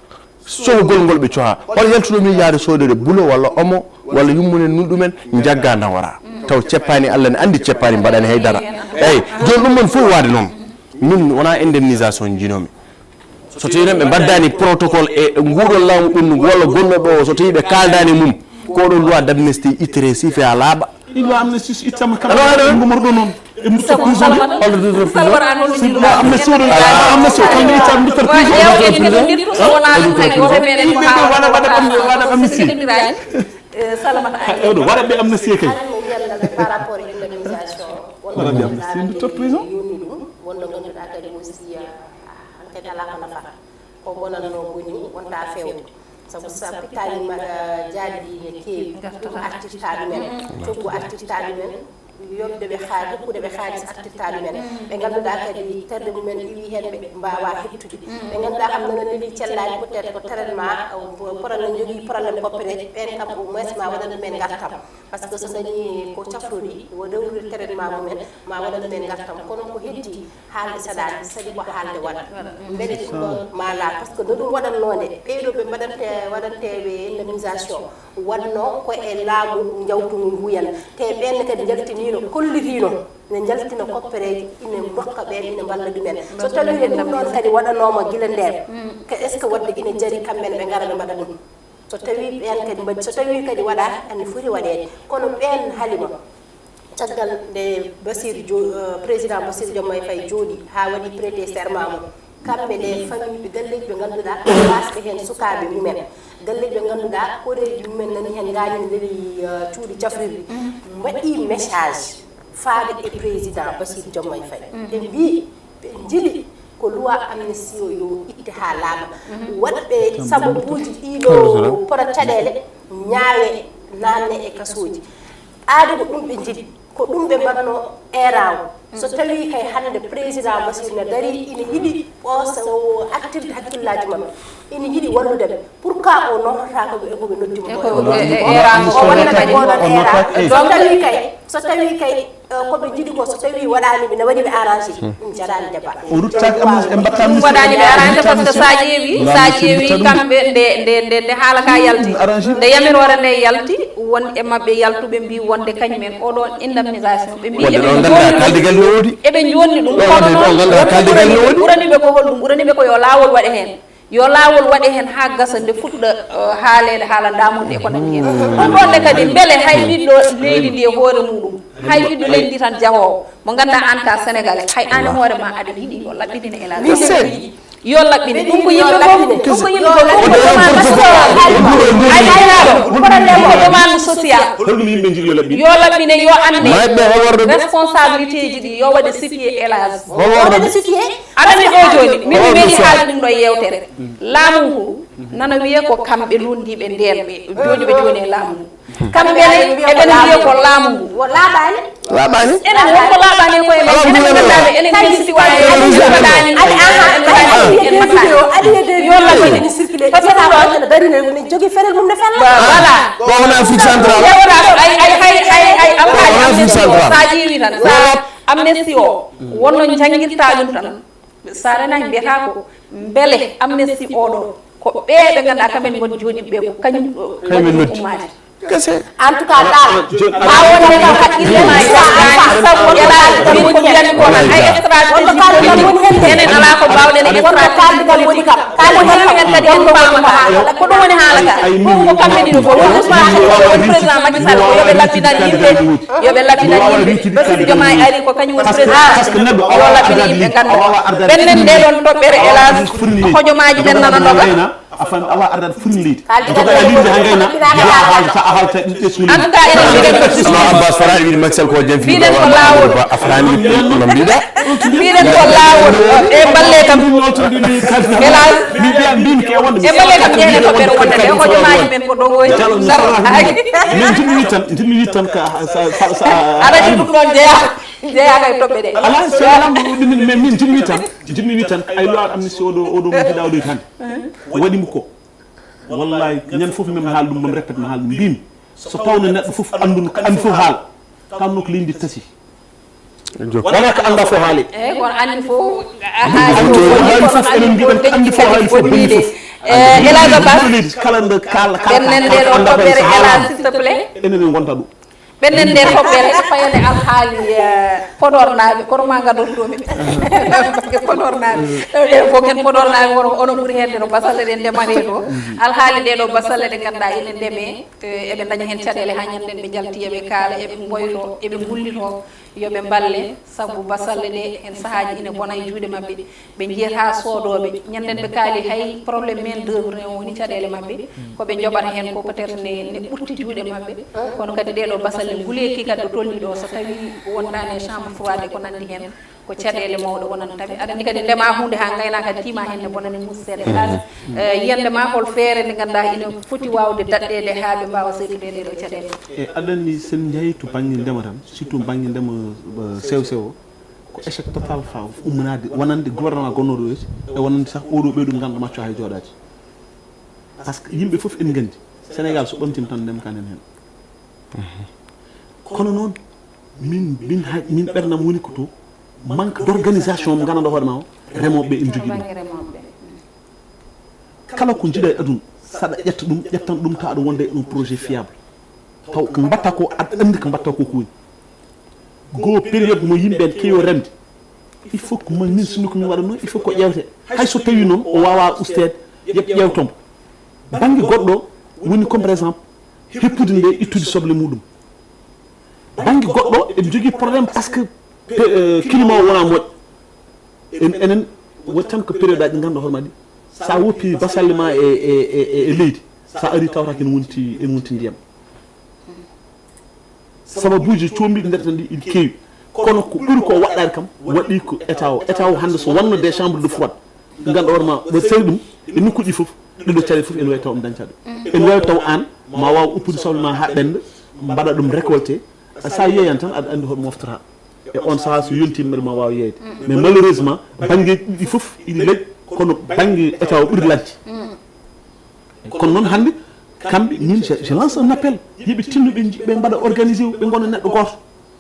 Sohgol ngol ɓe coha. Hol yaltuɗo mi yaade soodede bulo walla omo walla yummunen nun ɗumen njagga nawora. Taw ceppaani Allah ne anndi ceppaani mbaɗani hay dara. Eyi, jooni ɗum ɗon fof waade noon. Min wona indemnisation njinomi. So tawi noon ɓe mbaddani protocole e nguɗon laamu ɗum walla gonɗo ɗo, so tawi ɓe kaaldaani mum, ko ɗo loi d'amnistie ittere sife ha laaɓa. Ɗi loi amnistie so ittama kam, ngomorɗo noon. E mutta prison de. Holto duto prison? Sibla amnistie o ɗon, amnistie o kam ne itta mutta prison. Yimɓe ɓe waɗa, waɗa, waɗa amnistie. Salamata. Eɗo waɗa ɓe amnistie kay. Par rapport e indemnisation. Waɗa ɓe amnistie, mutta prison. Yoni ɗum, wonno ngannduɗaa kadi aussi, ah, enquête alaa ko nafata. Ko bonannoo boni wonta feewde. Sabu so a pittaani ma, eh, jaadi ne keewi, ɗum artirta ɗumen, coggu artirta ɗumen, yoɓde ɓe haa-, hokkude ɓe haalis artirta ɗumen. Ɓe ngannduɗaa kadi terɗe mumen iwi heen, ɓe mbaawaa heɓtude. Ɓe ngannduɗaa kam nana leli cellaani peut-être ko traitement, eh, problème, njogii problème koppereeje, ɓeen kam au moins ma waɗan ɗumen ngartam. Par ce que so dañii ko cafrori, wo rewrude traitement mumen, ma waɗan ɗumen ngartam. Kono ko heddi haalde saɗaani, saɗi ko haalde waɗa. Mbele ɗum ɗoon ma laaɓ, par ce que no ɗum waɗannoo nde, ɓee ɗoo ɓe mbaɗante-, waɗanteeɓe indemnisation, waɗno ko e laamu njawtungu nguyan. Te ɓeen ne kadi njaltiniino, kollitiino, ne njaltina koppereeje, ina ndokka ɓeen, ina mballa ɗumen. So tawii ne ɗum ɗoon kadi waɗanooma gila ndeen, ko est-ce que waɗde ina jari kamɓe ne ɓe ngara ɓe mbaɗa ɗum? So tawii ɓeen kadi mbaɗi, so tawii kadi waɗaaka, anndi foti waɗeede. Kono ɓeen Halima, caggal nde Bassirou Jo-, eh, président Bassirou Diomaye Faye jooɗi haa waɗi prêté serment mum, kamɓe ne famille ɓe galleeji ɓe ngannduɗaa waasɓe heen sukaaɓe mumen, galleeji ɓe ngannduɗaa koreeji mumen nani heen ngaañi ndewi, eh, cuuɗi cafrirɗi, mbaɗi message faade e président Bassirou Diomaye Faye. Ɓe mbii ɓe njiɗi ko loi amnistie o yo itte haa laaɓa. Waɗɓe sababuuji ɗiɗo pota caɗeele ñaawe naanne e kasooji. Aade ko ɗum ɓe njiɗi, ko ɗum ɓe mbaɗno eeraango. So tawii kay hannde président Bassirou ne darii ina yiɗi ɓoosa o artirde hakkillaaji maɓɓe, ina yiɗi wallude ɓe. Pourquoi o nootata ko ɓe, ko ɓe noddi mo? E ko, e, e, eeraango o waɗata kadi. Oɗon eeraango. So tawii kay, so tawii kay, eh, ko ɓe njiɗi ko, so tawii waɗaani ɓe, ne waɗi ɓe arrangé, ɗum jaraani débat. O ruttaaki amnistie, ɓe mbaɗta amnistie. Ɗum waɗaani ɓe arrangé, par ce que so a ƴeewi, so a ƴeewi kamɓe nde, nde, nde, nde haala ka yalti, nde yamiroore nde yalti, won e maɓɓe yaltuɓe mbii wonde kañum en oɗon indemnisation, ɓe mbii eɓe jonni ɗum, eɓe jonni ɗum, kono noon ɓurani ɓe ko holɗum? Ɓurani ɓe ko yo laawol waɗe heen. Yo laawol waɗe heen haa gasa, nde fuɗɗa, eh, haaleede haala ndaamundi e ko nanndi heen. Ɗum ɗoon ne kadi, mbele hay ɓiɗɗo leydi ndi e hoore muɗum, hay ɓiɗɗo leydi ndi tan jahoowo, mo ngannduɗaa aan ka Sénégalais, hay aan e hoore ma aɗa yiɗi yo laɓɓiɗine, Elhadji. Yo laɓɓine. Ɗum ko yimɓe fof, ɗum ko yimɓe fof, ɗum ko demande social. Ay, aynaaɗo, ko demande social. Holɗum yimɓe njiɗi yo laɓɓine? Yo laɓɓine, yo annde. Responsabilité ji ɗi, yo waɗe situé, Elhadji. Hol worɓe? Aɗa andi ɗo jooni, min mi meeɗi haalde ɗum ɗo e yeewtere. Laamu ngu, nana wiyee ko kamɓe lunndiiɓe ndeen ɓe, jooɗiiɓe jooni e laamu ngu. Kamɓe ne, eɓe no mbiya ko laamu ngu. Laaɓaani. Enen won ko laaɓaani e koye men. Enen nganndaa ɓe, enen kadi si waawi en mbaɗaani, en mbaɗaani, en mbaɗaani. Yo laɓɓine. Parce que ɗum ɗo, voilà. Ko wona Afrique centrale. Ƴeewata ko ay, ay, ay, ay, ay, Alhaji Amnesty o, sa ƴeewi tan, sa Amnesty o, wonno janngirta ɗum tan. Sa renaki mbiyata ko, mbele Amnesty oɗo, ko ɓe ɓe ngannduɗaa kamen ngoni jooɗiiɓe ɓe, ko kañum ɗo waɗi ɗum ummaade. Kese. En tout cas, dal, ma wonde kam hakkille ma e gasgani, sabu Elhadji min ko mbiyatmi ko tan, ay stratégie politique, enen alaa ko mbaawɗen e stratégie politique. Ko ɗum woni heen kadi en mbaawa haala. Ko ɗum woni haala ka. Ɗum ko kamɓe ɗiɗo fof, woni Ousmane Sonko, woni président Macky Sall, ko yo ɓe laɓɓinan yimɓe, yo ɓe laɓɓinan yimɓe. Bassirou Diomaye ari ko kañum woni président, yo laɓɓinan yimɓe, ngannda. Ɓenndani ɗee ɗoon toɓɓere, Elhadji, hojomaaji ɓen nana ndoga. A fami, awa ardat furni leydi. Joga e linde ha gayna. Ya halta, a halta ɗum ɓe suuli. En tout cas, enen mbiɗen ko Abbas Fara wiɗi Maxel ko jam fi. Mbiɗen ko laawol. A fami no mbiɗa. Mbiɗen ko laawol. E balle kam. Elhadji. Mi biya mbimi ke wonde. E balle kam ƴeewen ko ɓeɗo wonde ɓe hojomaaji men ko ɗo woyi. Min jimmi tan, jimmi tan ka sa sa sa. Aɗa ɗum ɗon jeya. Jeya kay toɓɓe ɗe. Ala salamu ɗum min min jimmi tan. Jimmi tan ay lo am ni si oɗo oɗo mo jiɗa oɗo tan. Waɗi mo ko. Wallahi, ñande fof min haala ɗum, min répète, mi haala ɗum, mbimi, so tawno neɗɗo fof annduno ko, anndu fof haala, tawno ko leydi tasi. Wala ko annda fof haali. Eyi, kono anndi fof. Anndi fof, anndi fof, enen mbiɗen ko anndi fof haali fof bonni fof. Eh, Elhadji Abbas, leydi kala nde kala kala ɓennen nde ɗo toɓɓere, Elhadji, s'il te plaît. Enen en gonta ɗum. Ɓennen nde toɓɓere, payane alhaali, eh, Podor naaɓe, kono ma ngadon ɗo min. Parce que Podor naaɓe, ɗo ɗen fof ken Podor naaɓe, wono, ono ɓuri hedde no basalle ɗen ndemanee to. Alhaali ɗe ɗo basalle ɗe ngannduɗaa ene ndeme, eh, eɓe ndaña heen caɗeele haa ñanden ɓe njalti, eɓe kaala, eɓe ngoyto, eɓe ngullito, yo ɓe mballe, sabu basalle ɗe heen sahaaji ine bona e juuɗe maɓɓe. Ɓe njiyata soodooɓe. Ñanden ɓe kaali hay problème main d'œuvre ne woni caɗeele maɓɓe. Ko ɓe njoɓata heen ko peut-être ne, ne ɓurti juuɗe maɓɓe. Kono kadi ɗee ɗo basalle nguleeki kadi ɗo tolni ɗo, so tawi wondaani e chambre froide e ko nanndi heen, ko caɗeele mawɗe wonanta ɓe. Aɗa anndi kadi ndema huunde haa ngayna kadi tiima heen ne bonani muus seeɗa. Elhadji, eh, yiyande ma hol feere nde ngannduɗaa ina foti waawde daɗɗeede haa ɓe mbaawa seytude ɗee ɗo caɗeele? E aɗa anndi sen njahi to bannge ndema tan, surtout bannge ndema, eh, sew sewo, ko échec total fa ummanaade wonande gouvernement gonnooɗo o e wonande sax oɗo ɓeyɗo ngannduɗaa macco hay jooɗaade. Par ce que yimɓe fof en nganndi Sénégal so ɓamtiima tan ndema kanen heen. Kono noon min, min hay, min ɓernam woni ko to manque d'organisation mo ngannduɗaa hoore ma o, remooɓe ɓe ene njogii ɗum. Kala ko njiɗa e aduna, saɗa ƴetta ɗum, ƴettan ɗum tawa aɗa wonda e un projet fiable. Taw ko mbatta ko, aɗa anndi ko mbatta ko ko woni. Go période mo yimɓe en keewi remde, il faut que min sinno ko min waɗatno, il faut ko ƴeewte. Hay so tawi noon o wawa usteede, yeɓ ƴeewtomo. Bannge goɗɗo woni comme par exemple heppude nde, ittude soble muɗum. Bannge goɗɗo eɓe njogii problème par ce que pe- eh, climat o wona moƴƴo. En enen woni tan ko période aji ɗi ngannduɗaa hoore ma ɗi, sa woppi basalle ma e e e e leydi, sa ari tawata ko ene wonti, ene wonti ndiyam. Sababuuji coombiɗi nder tan ɗi ene keewi. Kono ko ɓuri ko waɗɗaade kam waɗi ko état o, état o hannde so wonno des chambres de froide, ngannduɗaa hoore ma ɗo sari ɗum e nokkuuji fof, ɗiɗo caɗeele fof ene wawi taw ɗum dañca ɗum. Ene wawi taw aan ma waaw uppude soble ma haa ɓennda, mbaɗa ɗum récolté. Sa yeeyan tan aɗa anndi hoɗum moftata. E on saha so yonti mbeɗa ma waaw yeeyde. Mais malheureusement banngeeji ɗiɗi fof iɗi laaƴi, kono bannge état o ɓuri laaƴde. Kono noon hannde kamɓe, min je, je lance un appel, yoɓe tinno ɓe nji- ɓe mbaɗa organisé, ɓe ngona neɗɗo gooto.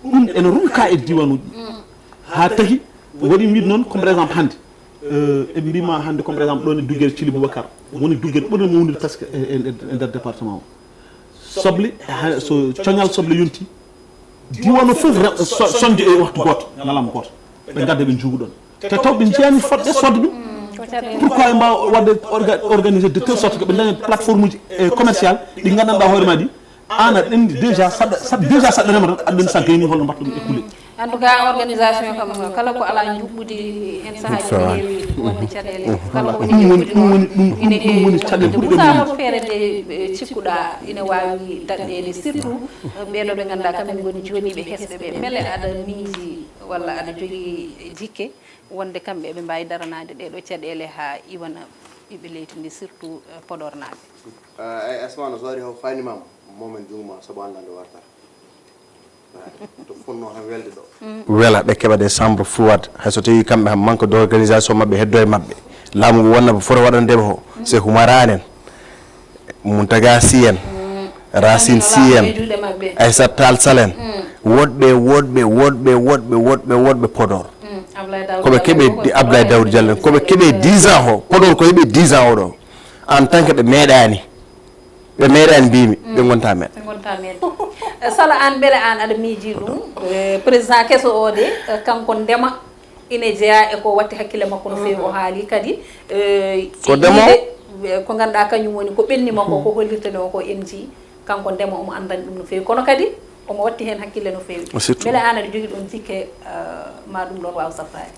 Ɗum ene ronka e diwaanuuji ɗi. Haa tahi waɗi wiide noon comme par exemple hannde, euh, eɓe mbima hannde comme par exemple ɗon e Duggere Thily Boubacar woni duggere ɓurɗo mawnude presque e e- e nder département o. Soble ha- so coñal soble yonti, diwan o fof re- so- soñde e waktu gooto, ñalawma gooto, ɓe ngadda ɓe njuuga ɗon. Te taw ɓe njiyaani fodde sodde ɗum. Pourquoi en mbaawa waɗde orga- organisé de telle sorte que ɓe daña plateforme uji e commercial ɗi nganndanɗaa hoore ma ɗi, an aɗa anndi déjà saɗa saɗa- déjà saɗa rema tan aɗa anndi sa gayni holno mbaɗta ɗum écoulé. En tout cas, organisation kam kala ko alaa njuɓɓudi heen sahaaji ne heewi wonde caɗeele. Kala ko woni ɗum woni ɗum woni ɗum ɗum woni caɗeele ɓurɗe. Moussa, hol feere nde cikkuɗaa ina waawi daɗɗeede, surtout ɓeeɗo ɓe ngannduɗaa kamen ngoni jooɗiiɓe hesɓe ɓe, mbele aɗa miiji walla aɗa jogii jikke wonde kamɓe eɓe mbaawi daranaade ɗeeɗo caɗeele haa iwana ɓiɓɓe leydi ndi, surtout Podornaaɓe? Ay, Asma, no so waɗi haw faani ma, momen juuma sabu annda nde wartata. To fonnoo tan welde ɗo. Wela ɓe keɓa des chambres froides, hay so tawii kamɓe kam manque d'organisation maɓɓe heddo e maɓɓe. Laamu ngu wonna ɓe foti waɗande ɓe ho, c'est Humara en, Muntaga Sy en, Racine Sy en, Aissata Tall Sall en, woɗɓe woɗɓe woɗɓe woɗɓe woɗɓe woɗɓe Podor. Koɓe keɓe Abdoulaye Daouda Diallo en, koɓe keɓe dix ans ho, Podor ko heɓe dix ans oɗo, en tant que ɓe meeɗaani. Ɓe meeɗaani mbiymi ɓe ngonta men. Ɓe ngonta men. Sala, aan mbele aan aɗa miijii ɗum? Président keso o de, kanko ndema ine jeyaa e ko watti hakkille makko no feewi. O haali kadi ko ndema ko ngannduɗaa kañum woni ko ɓenni makko, ko hollirtani o ko M G. Kanko ndema omo anndani ɗum no feewi, kono kadi omo watti heen hakkille no feewi. Mbele aan aɗa jogii ɗoon jikke ma ɗum ɗoon waaw safraade?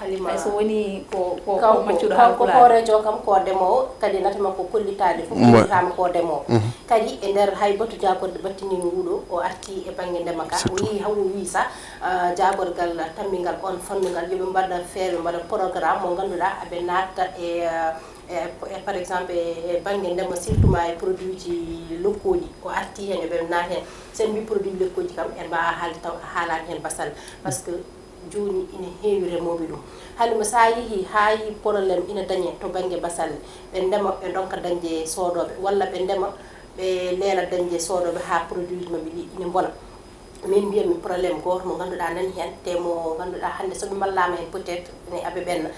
Halima, so woni ko ko maccuɗo, kanko hooreejo kam ko ndemoowo, kadi naate makko kollitaade fof kollitaama ko ndemoowo. Kadi e nder hay batu jaagorɗe battiniiɗo nguɗo, o arti e bannge ndema ka, o yehi haw o wii sa jaagorgal tammingal on fannungal yoɓe mbaɗa feere, mbaɗa programme mo ngannduɗaa aɓe natta e e par exemple e bannge ndema, surtout ma e produit ji lokkooji, o arti heen yoɓe naat heen. So en mbi produit lokkooji kam en mbaawa haalde taw a haalaani heen basal, parce que jooni ina heewi remooɓe ɗum. Halima, so a yehii haa yii problème ina dañee to bannge basalle, ɓe ndema ɓe ndonka dañde soodooɓe, walla ɓe ndema ɓe leela dañde soodooɓe haa produit ji maɓɓe ɗi ina mbona. Min mbiyatmi problème gooto mo ngannduɗaa nani heen, te mo ngannduɗaa hannde so ɓe mballaama heen peut-être ene aɓe ɓenna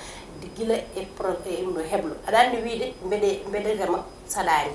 gila e pro e ɗum ɗo heblo. Aɗa anndi wiyde mbeɗe mbeɗe rema saɗaani,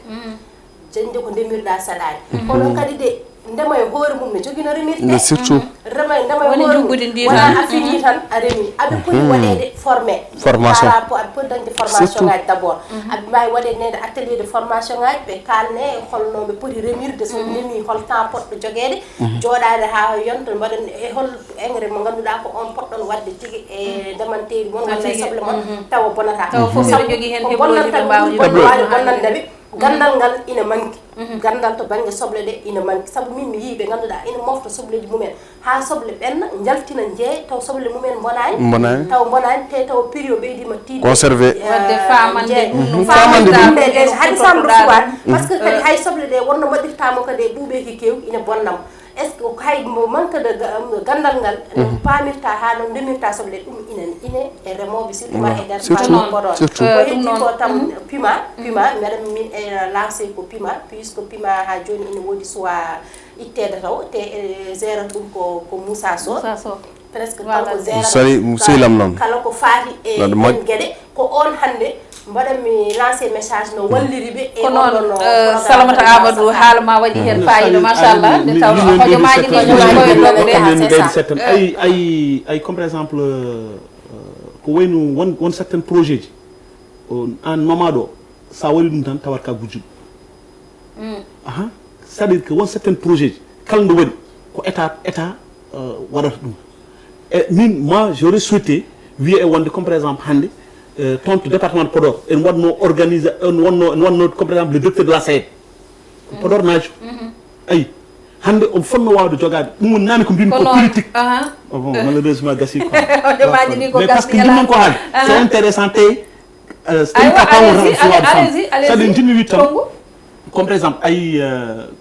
dañde ko ndemirɗaa saɗaani. Kono kadi de ndema e hoore mum ne jogii no remirtee. Nde surtout rema e ndema e hoore mum wonaa a finii tan a remii. Aɓe poti waɗeede formé. Formation. Par rapport aɓe poti dañde formation ngaji d' abord. Aɓe mbaawi waɗeede neede atelier de formation ngaji, ɓe kaalne holno ɓe poti remirde, so ɓe remii hol temps poɗɗo jogeede, jooɗaade haa yonta, mbaɗa e hol engrais mo ngannduɗaa ko on poɗɗon waɗde tigi e ndemanteeri mon walla e soble mon, tawa bonataa. Tawa fof ene jogii heen hebloji ɓe mbaawi bonnaade ɓe. Ganndal ngal ina manki. Ganndal to bannge soble ɗe ina manki, sabu min mi yii ɓe ngannduɗaa ina mofta sobleji mumen haa soble ɓenna, njaltina, njeeya, taw soble mumen mbonaani. Mbonaani. Taw mbonaani, te taw prix o ɓeydiima tiiɗde. Conservé. Waɗde faamande ɗum no faamande ɗum. Ɗe ɗe hari samba suwaani, par ce que kadi hay soble ɗe wonno mbaɗirtaamo kadi e ɓuuɓeeki keew ina bonnam. Est ce que hay mo manque de ganndal ngal no paamirta haa no ndemirta soble ɗum ina ine e remooɓe, surtout ma e nder faamon Podor. Ko heddi ko tan pima, pima mbeɗa min e lancé ko pima, puisque pima haa jooni ina woodi soit itteede taw te e gérant ɗum ko ko Moussa Sow. Presque kanko gérant. Sali sehil am noon. Kala ko faati e ɗen geɗe ko on hannde mbaɗanmi lancé message no walliri ɓe e ko noon. Salamata Amadou, haala ma waɗi heen fayida machallah, nde tawno hojomaaji ɗi koye ɗoɓe. Ay ay ay comme par exemple ko wayno won won certaine projet ji an mamaɗo sa waɗi ɗum tan tawat ka gujjuɗo. Aha, c'est à dire que won certaine projet ji kala nde waɗi ko état état waɗata ɗum. E min moi j'aurais souhaité wiye e wonde comme par exemple hannde toon to département de Podor en waɗno organiser en wonno en wonno comme par exemple le directeur de la SAED ko Podor naajo. Ayi, hannde omo fotno waawde jogaade ɗum woni naane ko mbimi ko politique. Bon, malheureusement gasi quoi. Mais parce que ɗum noon ko haali c'est intéressant te. Aywa, allez-y, allez-y, allez-y. Saɗa jimmi wiide tan comme par exemple ay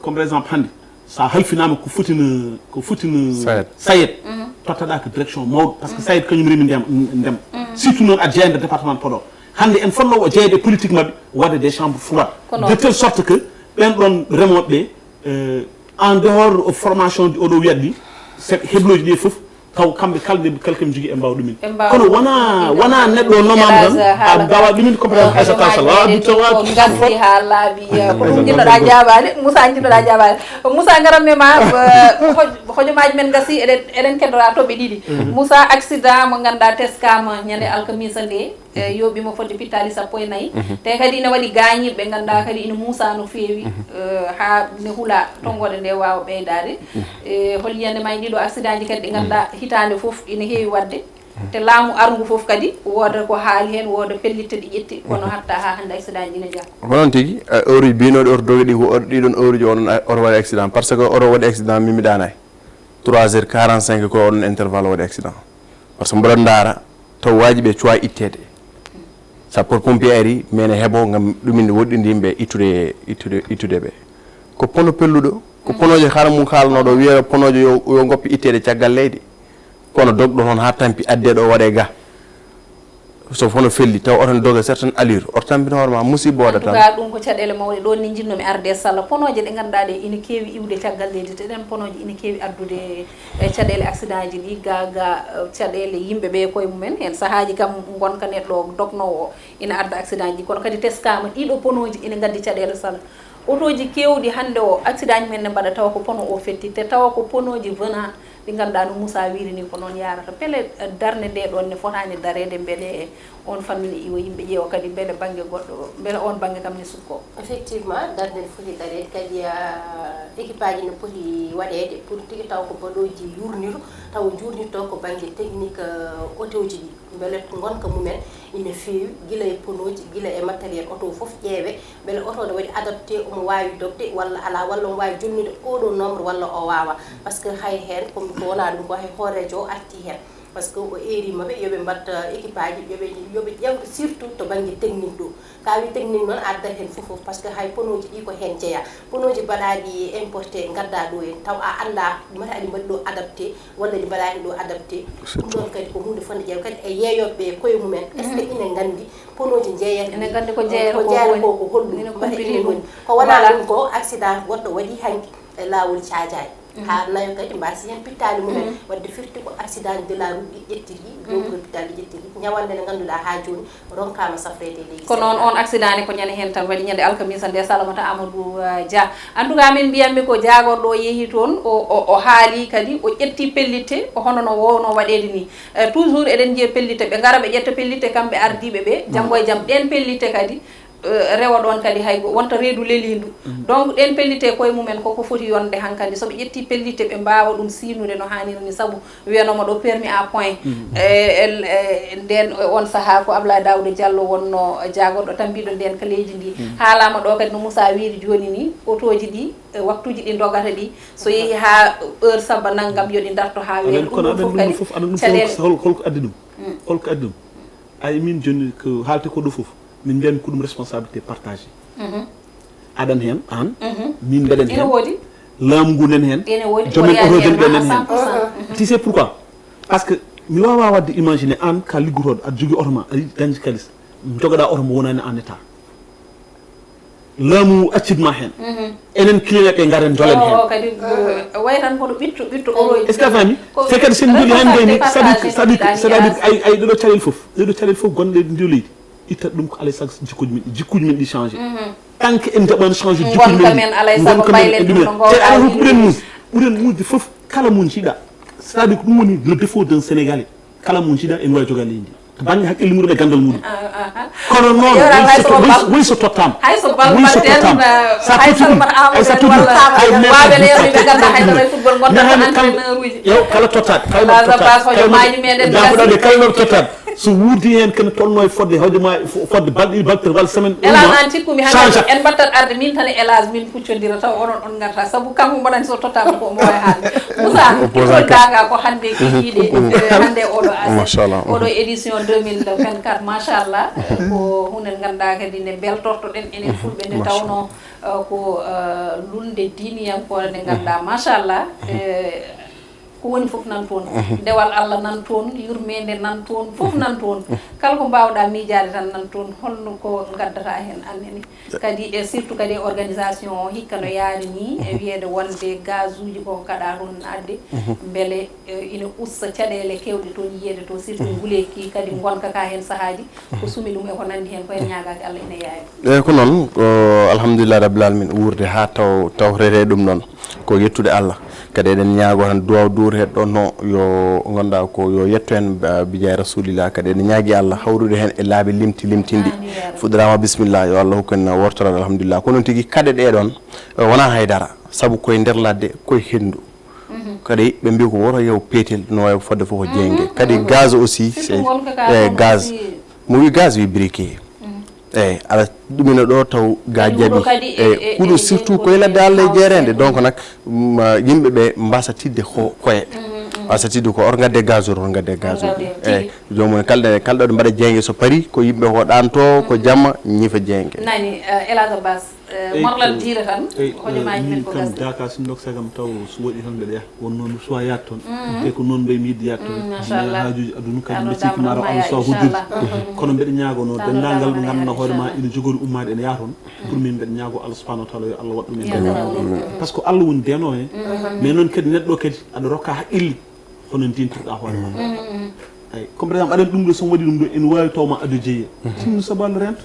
comme par exemple hannde sa halfinaama ko fotino ko fotino SAED tottaɗa ko direction mawɗo par ce que SAED kañum remi ndema ndema surtout noon aɗa jeeya nder département de Podor. Hannde en fotnoo o jeeyde e politique maɓɓe waɗa des chambres froides de telle sorte que ɓen ɗon remooɓe ɓe en dehors formation ɗi oɗo wiyat ɗi heblooji ɗi fof taw kamɓe kala nde kala kam jogii e mbaaw ɗumen kono wona wona neɗɗo nomama tan a mbawa ɗumen compétence aysata sal wawa dutta wawa dutta gasdi ha laaɓi ko ɗum jiɗɗoɗa jaabade moussa jiɗɗoɗa jaabade moussa garan me ma Hojomaaji men ngasi, eɗen eɗen keddoraa toɓɓe ɗiɗi. Moussa, accident mo ngannduɗaa teskaama ñande alkamisa nde, e yooɓiima fodde pittaali sappo e nayi. Te kadi ina waɗi gaañiiɓe ɓe ngannduɗaa kadi ina muusa no feewi, eh, haa ne hula tonngoode nde waawa ɓeydaade. E hol yiyannde ma e ɗiɗo accident ji kadi ɗi ngannduɗaa hitaande fof ina heewi waɗde? Te laamu arngu fof kadi wooda ko haali heen, wooda pellitte ɗi ƴetti, kono hatta haa hannde accident ji ina njaha. Ko noon tigi, eh, heure uji biinooɗi oto doge ɗi, ko oto ɗiɗon heure uji onon, eh, oto waɗi accident. Par ce que oto waɗi accident, min mi ɗaanaay. Trois heures quarante-cinq ko oɗon intervalle waɗi accident. Par ce que mboɗon ndaara, taw waaji ɓe cuwa itteede. Sapeur pompier ari, mene heɓo ngam ɗumin woɗɗindi yimɓe ittude, ittude, ittude ɓe. Ko pono pelluɗo, ko ponooje hara mum kaalanooɗo, wiya ponooje yo, yo ngoppe itteede caggal leydi. Kono dogɗo toon haa tampi, addee ɗo waɗee ga. So fono felli, taw oto ne doga certaine allure, oto tampina hoore ma, musiba waɗa tan. En tout cas, ɗum ko caɗeele mawɗe. Ɗoon ni njinnoomi arde e sala. Ponooje ɗe ngannduɗaa ɗe ina keewi iwde caggal leydi, te ɗeen ponooje ina keewi addude, e, caɗeele accident ji ɗi, ga, ga, e, caɗeele yimɓe ɓe koye mumen. Heen sahaaji kam ngonka neɗɗo dognoowo o ina adda accident ji, kono kadi teskaama ɗiɗo ponooji ina ngaddi caɗeele sala. Otooji keewɗi hannde o, accident ji men ne mbaɗa tawa ko pono o fetti, te tawa ko ponooji venant ɗi ngannduɗaa no Moussa wiiri ni ko noon yaarata. Pele, eh, darnde nde ɗoon ne fotaani dareede mbele on fannu ne iwa yimɓe ƴeewa kadi mbele bannge goɗɗo, mbele on bannge kam ne sukko. Effectivement, darnde ne foti dareede kadi, ah, équipe aji ne poti waɗeede pour tigi taw ko baɗooji yurniro, taw jurnirto ko bannge technique, eh, otooji ɗi. Mbele ngonka mumen ina feewi, gila e ponooji, gila e matériel oto fof ƴeewe, mbele oto ne waɗi adapté, omo waawi dogde walla alaa, walla omo waawi jolnude oɗo nombre walla o waawaa. Par ce que hay heen, comme ko wonaa ɗum ko hay hooreejo o arti heen. Par ce que o eeriima ɓe yo ɓe mbaɗ, euh, équipe aji, yo ɓe, yo ɓe ƴeew surtout to bannge technique ɗo. Ka wi technique noon, a addat heen fof fof, par ce que hay ponooji ɗi ko heen jeyaa. Ponooji mbaɗaaɗi importé, ngaddaa ɗo en, taw a anndaa mata aɗi mbaɗi ɗo adapté, walla ɗi mbaɗaani ɗo adapté. Ɗum ɗoon kadi ko huunde fotnde ƴeew kadi e yeeyooɓe koye mumen. Est ce que ina nganndi ponooji njeeyata? Ina nganndi ko jeeyata ko, ko jeeyata woni ko, ko holɗum? Ina mata kumpini ina ɗum woni. Ko wonaa ɗum ko accident goɗɗo waɗi hanki e laawol Caajaay. Haa nayo kadi mbaasi heen pittaali mumen. Waɗde firti ko accident de la route ɗi ƴettiri, ɗo ko pittaali ɗi ƴettiri. Ñawannde nde ngannduɗaa haa jooni ronkaama safreede e leydi. Ko noon, Senegaal. On accident ne ko ñande heen tan waɗi, ñande alkamisa nde, Salamata Amadou, eh, Dia. En tout cas, min mbiyatmi ko jaagorɗo o yehi toon, o, o, o haali kadi, o ƴetti pellitte, ko hono no woowno waɗeede ni. Eh, toujours eɗen njiya pellitte, ɓe ngara ɓe ƴetta pellitte kamɓe ardiiɓe ɓe, janngo e jam ɗeen pellitte kadi, eh, rewa ɗoon kadi hay go-, wonta reedu leliindu. Donc ɗeen pellitte koye mumen koko foti yonde hankadi. So ɓe ƴetti pellitte ɓe mbaawa ɗum siinude no haaniri ni, sabu wiyanooma ɗo permis à point. E, el, e, ndeen, on sahaa ko Ablaye Daouda Diallo wonno jaagorɗo tambiiɗo ndeen ka leydi ndi. Haalaama ɗo kadi no Moussa wiiri jooni ni, otooji ɗi, e, waktuuji ɗi ndogata ɗi, so yehi haa heure sabba nanngam yo ɗi ndarto haa weeɓa. Aɗa anndi kono ɗum aɗa anndi ɗum fof fof, aɗa anndi ɗum fof kadi fof, hol-, holko addi ɗum? Holko addi ɗum? Ay, min jooni ko haalte ko ɗo fof, min mbiyatmi ko ɗum responsabilité partagée. Aɗan heen, aan, min mbeɗen heen. Ina woodi. Laamu ngu nen heen. Ina woodi, joom en oto nen heen. Tu sais pourquoi? Par ce que mi waawaa waɗde imaginer aan ka liggotooɗo, aɗa jogii oto ma, aɗa yiɗi dañde kalis, jogoɗaa oto mo wonani en état. Laamu accit ma heen. Enen client ɓe ngaren njolen heen. O kadi, eh, way tan kono ɓitto, ɓitto oroy. Est-ce que a faami? C'est kadi sen njoli heen ngayni, c'est-à-dire, c'est-à-dire, c'est-à-dire, ay, ay ɗeɗo caɗeele fof, ɗeɗo caɗeele fof gonɗe e nder leydi. Ittat ɗum ko alay sago jikkuuji men, jikkuuji men ɗi changé. Tant que en njaɓaani changé jikkuuji men, ngonka men alay sago, ngonka men mbaylen ɗum no mbaawɗaa. Te alaa fof ɓuren muus, ɓuren muusde fof kala mo njiɗa. C'est-à-dire ko ɗum woni le défaut d'un Sénégalais. Kala mo njiɗa en wawi joga leydi. To bannge hakkille muɗum e ganndal muɗum. Kono noon, woni so to-, woni so, woni so tottaama. Woni so tottaama. Sa totti ɗum, hay sa totti ɗum, hay n'importe quel. Yo kala tottaade, kala tottaade, kala tottaade. So wuurdi heen kene tolno e fodde, hoyde ma fo-, fodde balɗe ɗiɗi, balɗe tati walla semaine, Elage, an cikkumi hannde change. En mbattat arde min tan e Elage, min puccondira taw onon on ngarta. Sabu kanko mboɗani so tottaama ko omo wawi haalde. Moussa, opposant ka. Gaaga ko hannde kikiiɗe, eh, hannde oɗo ase-, machallah, oɗo édition deux mille vingt-quatre, machallah. Ko hunde nde ngannduɗaa kadi nde beltortoɗen enen fulɓe, nde tawno, eh, ko, eh, lunde diiniyankoore nde ngannduɗaa, machallah. Eh, Ko woni fof nan toon. Dewal Allah nan toon, yurmeende nan toon, fof nan toon. Kala ko mbaawɗaa miijaade tan nan toon. Holno ko ngaddataa heen aan nene? Kadi e surtout kadi e organisation o, hikka no yaari ni, e wiyeede wonde gazuuji ko kaɗaa toon adde, mbele, eh, ina usta caɗeele keewɗe toon yiyeede to, surtout nguleeki kadi ngonka ka heen sahaaji, ko sumi ɗum e ko nanndi heen, ko en ñaagaaki Allah ina yaawi. Eeyi, ko noon, ko alhamdulillahi rabbil alamin, wuurde haa taw-, tawrete ɗum noon, ko yettude Allah. Kadi eɗen ñaago tan duwaw duur heɗɗo no yo ngannduɗaa ko yo yetto en, ah, bijay Rasulillah. Kadi eɗen ñaagi Allah hawrude heen e laabi limti limtinɗi. Fuɗɗiraama bisimilla, yo Allah hokku en wortoral alhamdulillah. Ko noon tigi kaɗe ɗee ɗoon, eh, wonaa haydara, sabu koye nder ladde, koye henndu. Kadi ɓe mbiyi ko woto yaw peetel, no waawi fodde fof ko jeynge. Kadi gaz aussi, c'est, eh, gaz. Mo wi gaz wi briquet. Eyi, ala ɗumina ɗo taw ga jaɓi. Eyi, huɗo surtout koye ladde Allah e jeereende. Donc nag, mm, yimɓe ɓe mbasa tidde ko koye. Mbasa tidde ko or ngadde gaz, or ngadde gaz. Eyi, joomum en kala ɗo, kala ɗo ɗo mbaɗa jeynge so pari, ko yimɓe ko ɗanto, ko jamma, ñifa jeynge. Nani, eh, Elhadj Abbas, eh, morlal jiire tan, hojomaaji men ko kam gasde. Daka sindok sagam taw so waɗi tan mbeɗa yaha. Won noon mi suwa yaade toon. Te ko noon mbayi mi yiɗde yaade toon. Machallah. Haajuuji aduna kadi mbeɗa sikki ma raw Allah suwa hoddude. Kono mbeɗa ñaagonoo denndaangal ɓe ngannduɗaa hoore ma ina jogori ummaade ene yaha toon. Pour min mbeɗa ñaago Allah subhanahu wa taala yo Allah waɗ ɗum en. Par ce que Allah woni deenoowo heen. Mais noon kadi neɗɗo kadi aɗa rokka haqqille hono ndeentirɗaa hoore ma. Eyi, comme par exemple aɗa anndi ɗum ɗo so mi waɗi ɗum ɗo ene waawi taw ma ado jeeye. Tinno sabal rento.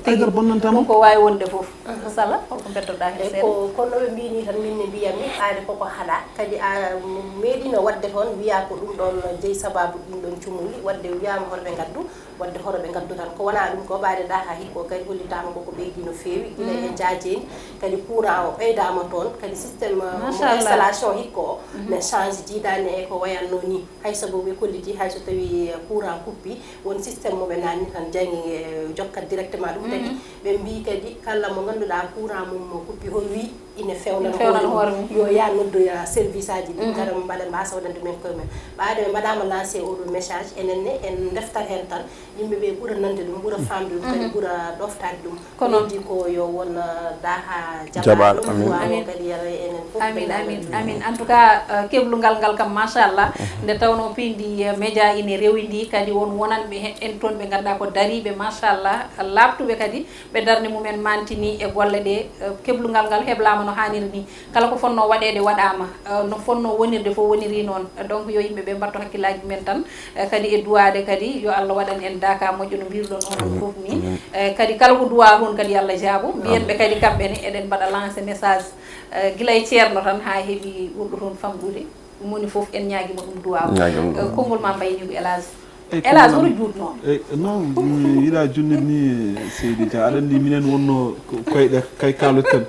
Ay gar bonnanta ma. Ɗum ko waawi wonde fof. Sala, holko mbeddoɗaa heen seeɗa? Ko, kono ɓe mbiyi ni tan min ne mbiyami ɓaade koko haɗa. Kadi a meeɗino waɗde toon wiya ko ɗum ɗoon jeyi sababu ɗum ɗoon cumuli. Waɗde wiyama hoto ɓe ngaddu, waɗde hoto ɓe ngaddu tan. Ko wonaa ɗum ko ɓaade ɗa haa hikko kadi hollitaama koko ɓeydi no feewi. Gila e jaajeeni, kadi courant o ɓeydaama toon, kadi système, uh, installation hikko o ne change jiidaani e ko wayatno ni. Hay so ɓe kolliti, hay so tawi courant kuppi, won système mo ɓe nanni tan jangi, eh, jokkat directement ɗum. Tagi ɓe mbi kadi kala mo ngannduɗaa courant mum mo kuppi, hol wi ine fewnan hoore mum, yo ya noddoya service aji ɗi, gara mbaɗa mbasa waɗande men koye men. Ɓaade ɓe mbaɗama lancé oɗo message, enen ne en deftat heen tan, yimɓe ɓe ɓura nande ɗum, ɓura famde ɗum, kadi ɓura ɗoftade ɗum. Ko noon. Heddi ko yo won, uh, daha jaɓaɗo, amin. Amin. Kadi yalla enen fof. Amin, amin, amin. En tout cas, uh, keblungal ngal kam, machallah. Nde tawno piindi, uh, média ine rewindi, kadi won wonanɓe he-, en toon ɓe ngannduɗaa ko dariiɓe, machallah, laaɓtuɓe kadi, ɓe darnde mumen mantini e golle ɗe, uh, keblungal ngal heblaama no haaniri ni. Kala ko fonnoo waɗeede waɗaama, uh, no fonnoo wonirde fof woniri noon. Donc yo yimɓe ɓe mbatto hakkillaaji mumen tan, eh, kadi e duwaade kadi yo Allah waɗan en daaka moƴƴo no mbiruɗon onon fof ni. Eh, kadi kala ko duwaa toon kadi yo Allah jaabo. Mbiyen ɓe kadi kamɓe ne eɗen mbaɗa lancé message, eh, gila e ceerno tan haa heɓi wonɗo toon famɗude. Ɗum woni fof en ñaagima ɗum duwaaw. Eh, konngol ma mbayni ko Elhadj. Elhadj, hoto juutno. Eh, non, mi yiɗa junnit ni, Seydi Dia. Aɗa anndi minen wonno ko-, koyɗe kay kaaleten.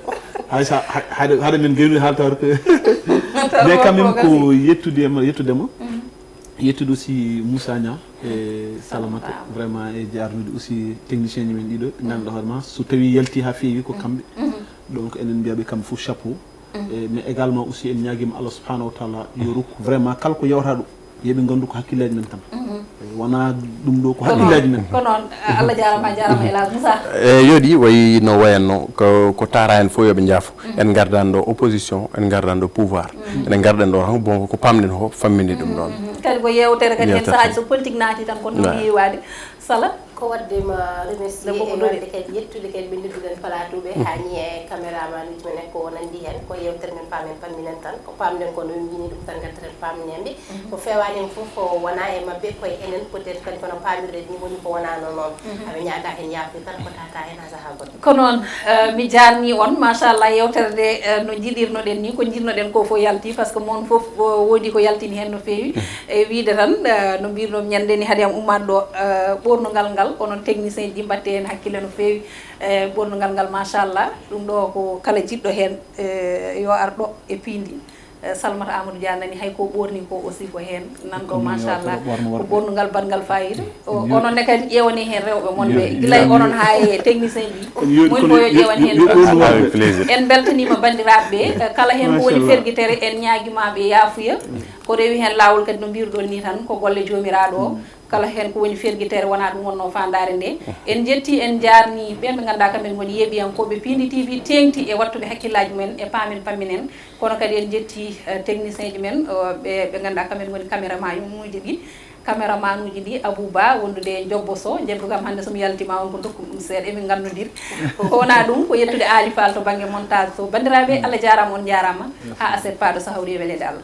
Hay sa, hay, haɗa, haɗa min gayni haaltaare ko. Mais quand même ko yettude ma, yettude ma. Yettude aussi Moussa Niang e Salamata, vraiment, e jaarnude aussi technicien ji men ɗiɗo, ɓe ngannduɗaa hoore ma, so tawi yalti haa feewi ko kamɓe. Donc enen mbiyaɓe kamɓe fof chapeau. Eh, mais également aussi en ñaagima Allah subhanahu wa taala yo rokku vraiment kala ko yewta ɗo, yeɓe nganndu ko hakkillaaji men tan. Eh, wona ɗum ɗo ko hakkillaaji men. Ko noon, Allah jaarama, a jaarama Elhadj Moussa. E yooɗi wayi no wayanno ko, ko tara en fof yoɓe njaafo. En ngardan ɗo opposition, en ngardan ɗo pouvoir. Enen ngarɗen ɗo tan, bon, ko pamɗen ko famminde ɗum ɗon. Kadi ko yewtere kadi, hen sahaaji so politique naati tan, ko ɗum heewaade. Sala? Ko waɗde ma remercier e waɗde kadi yettude kadi ɓe ndudduɗen plateau ɓe, haa ni e caméraman uji men e ko nandi hen. Ko yewtere men paamen pamminen tan. Ko pamɗen ko no ɓe mbini ɗum tan, ngaddaten pamɗen ɓe. Ko feewaani hen fof ko wona e maɓɓe, ko e enen peut-être kadi kono paamirɗen ni woni ko wonano noon. Aɓe ñaaga hen yaafuya tan ko tata hen haa sahaa goɗɗo. Ko noon, eh, mi jaarni on, machallah, yewtere nde, eh, no njiɗirnoɗen ni, ko njiɗnoɗen ko fof yalti, par ce que mon fof, eh, woodi ko yaltini heen no feewi. E wiide tan, eh, no mbirɗon ñande ni, haade am ummaade ɗo, eh, ɓoornungal ngal, onon technicien ji mbatte heen hakkille no feewi. Eh, ɓoornungal ngal, machallah, ɗum ɗo ko kala jiɗɗo heen, eh, yo ar ɗo e piindi. Eh, Salmata Amadou Dia nani hay ko ɓoorni ko aussi ko heen nan ɗo, machallah, ko ɓoornungal baɗngal fayida. O, onon ne kadi ƴeewani heen rewɓe mon ɓe, gila e onon haa e technicien ji. Moni ko yo ƴeewan heen. Avec plaisir. En mbeltaniima banndiraaɓe ɓe, eh, kala heen ko woni fergitere, en ñaagima ɓe yaafuya. Ko rewi heen laawol kadi no mbiruɗon ni tan, ko golle joomiraaɗo o. Kala heen ko woni fergitere, wona ɗum wonno faandaare nde. En njetti, en njaarni ɓeen ɓe ngannduɗaa kamɓe ngoni yeeɓiyankooɓe Piindi T V, teeŋti e wattuɓe hakkillaaji mumen e paamen pamminen. Kono kadi en njetti, eh, technicien ji men, o, ɓe, ɓe ngannduɗaa kamɓe ngoni caméraman uji ɗi, caméraman uji ɗi, Abou Ba, wondude e Jobbo Sow. Njeddu kam hannde so mi yaltiima on ko dokkum ɗum seeɗa, emin nganndodiri. Ko wona ɗum, ko yettude Aali Faal to bannge montage to. Banndiraaɓe, Allah jaaraama, on njaaraama. Haa aset paaɗo so hawri e weleede Allah.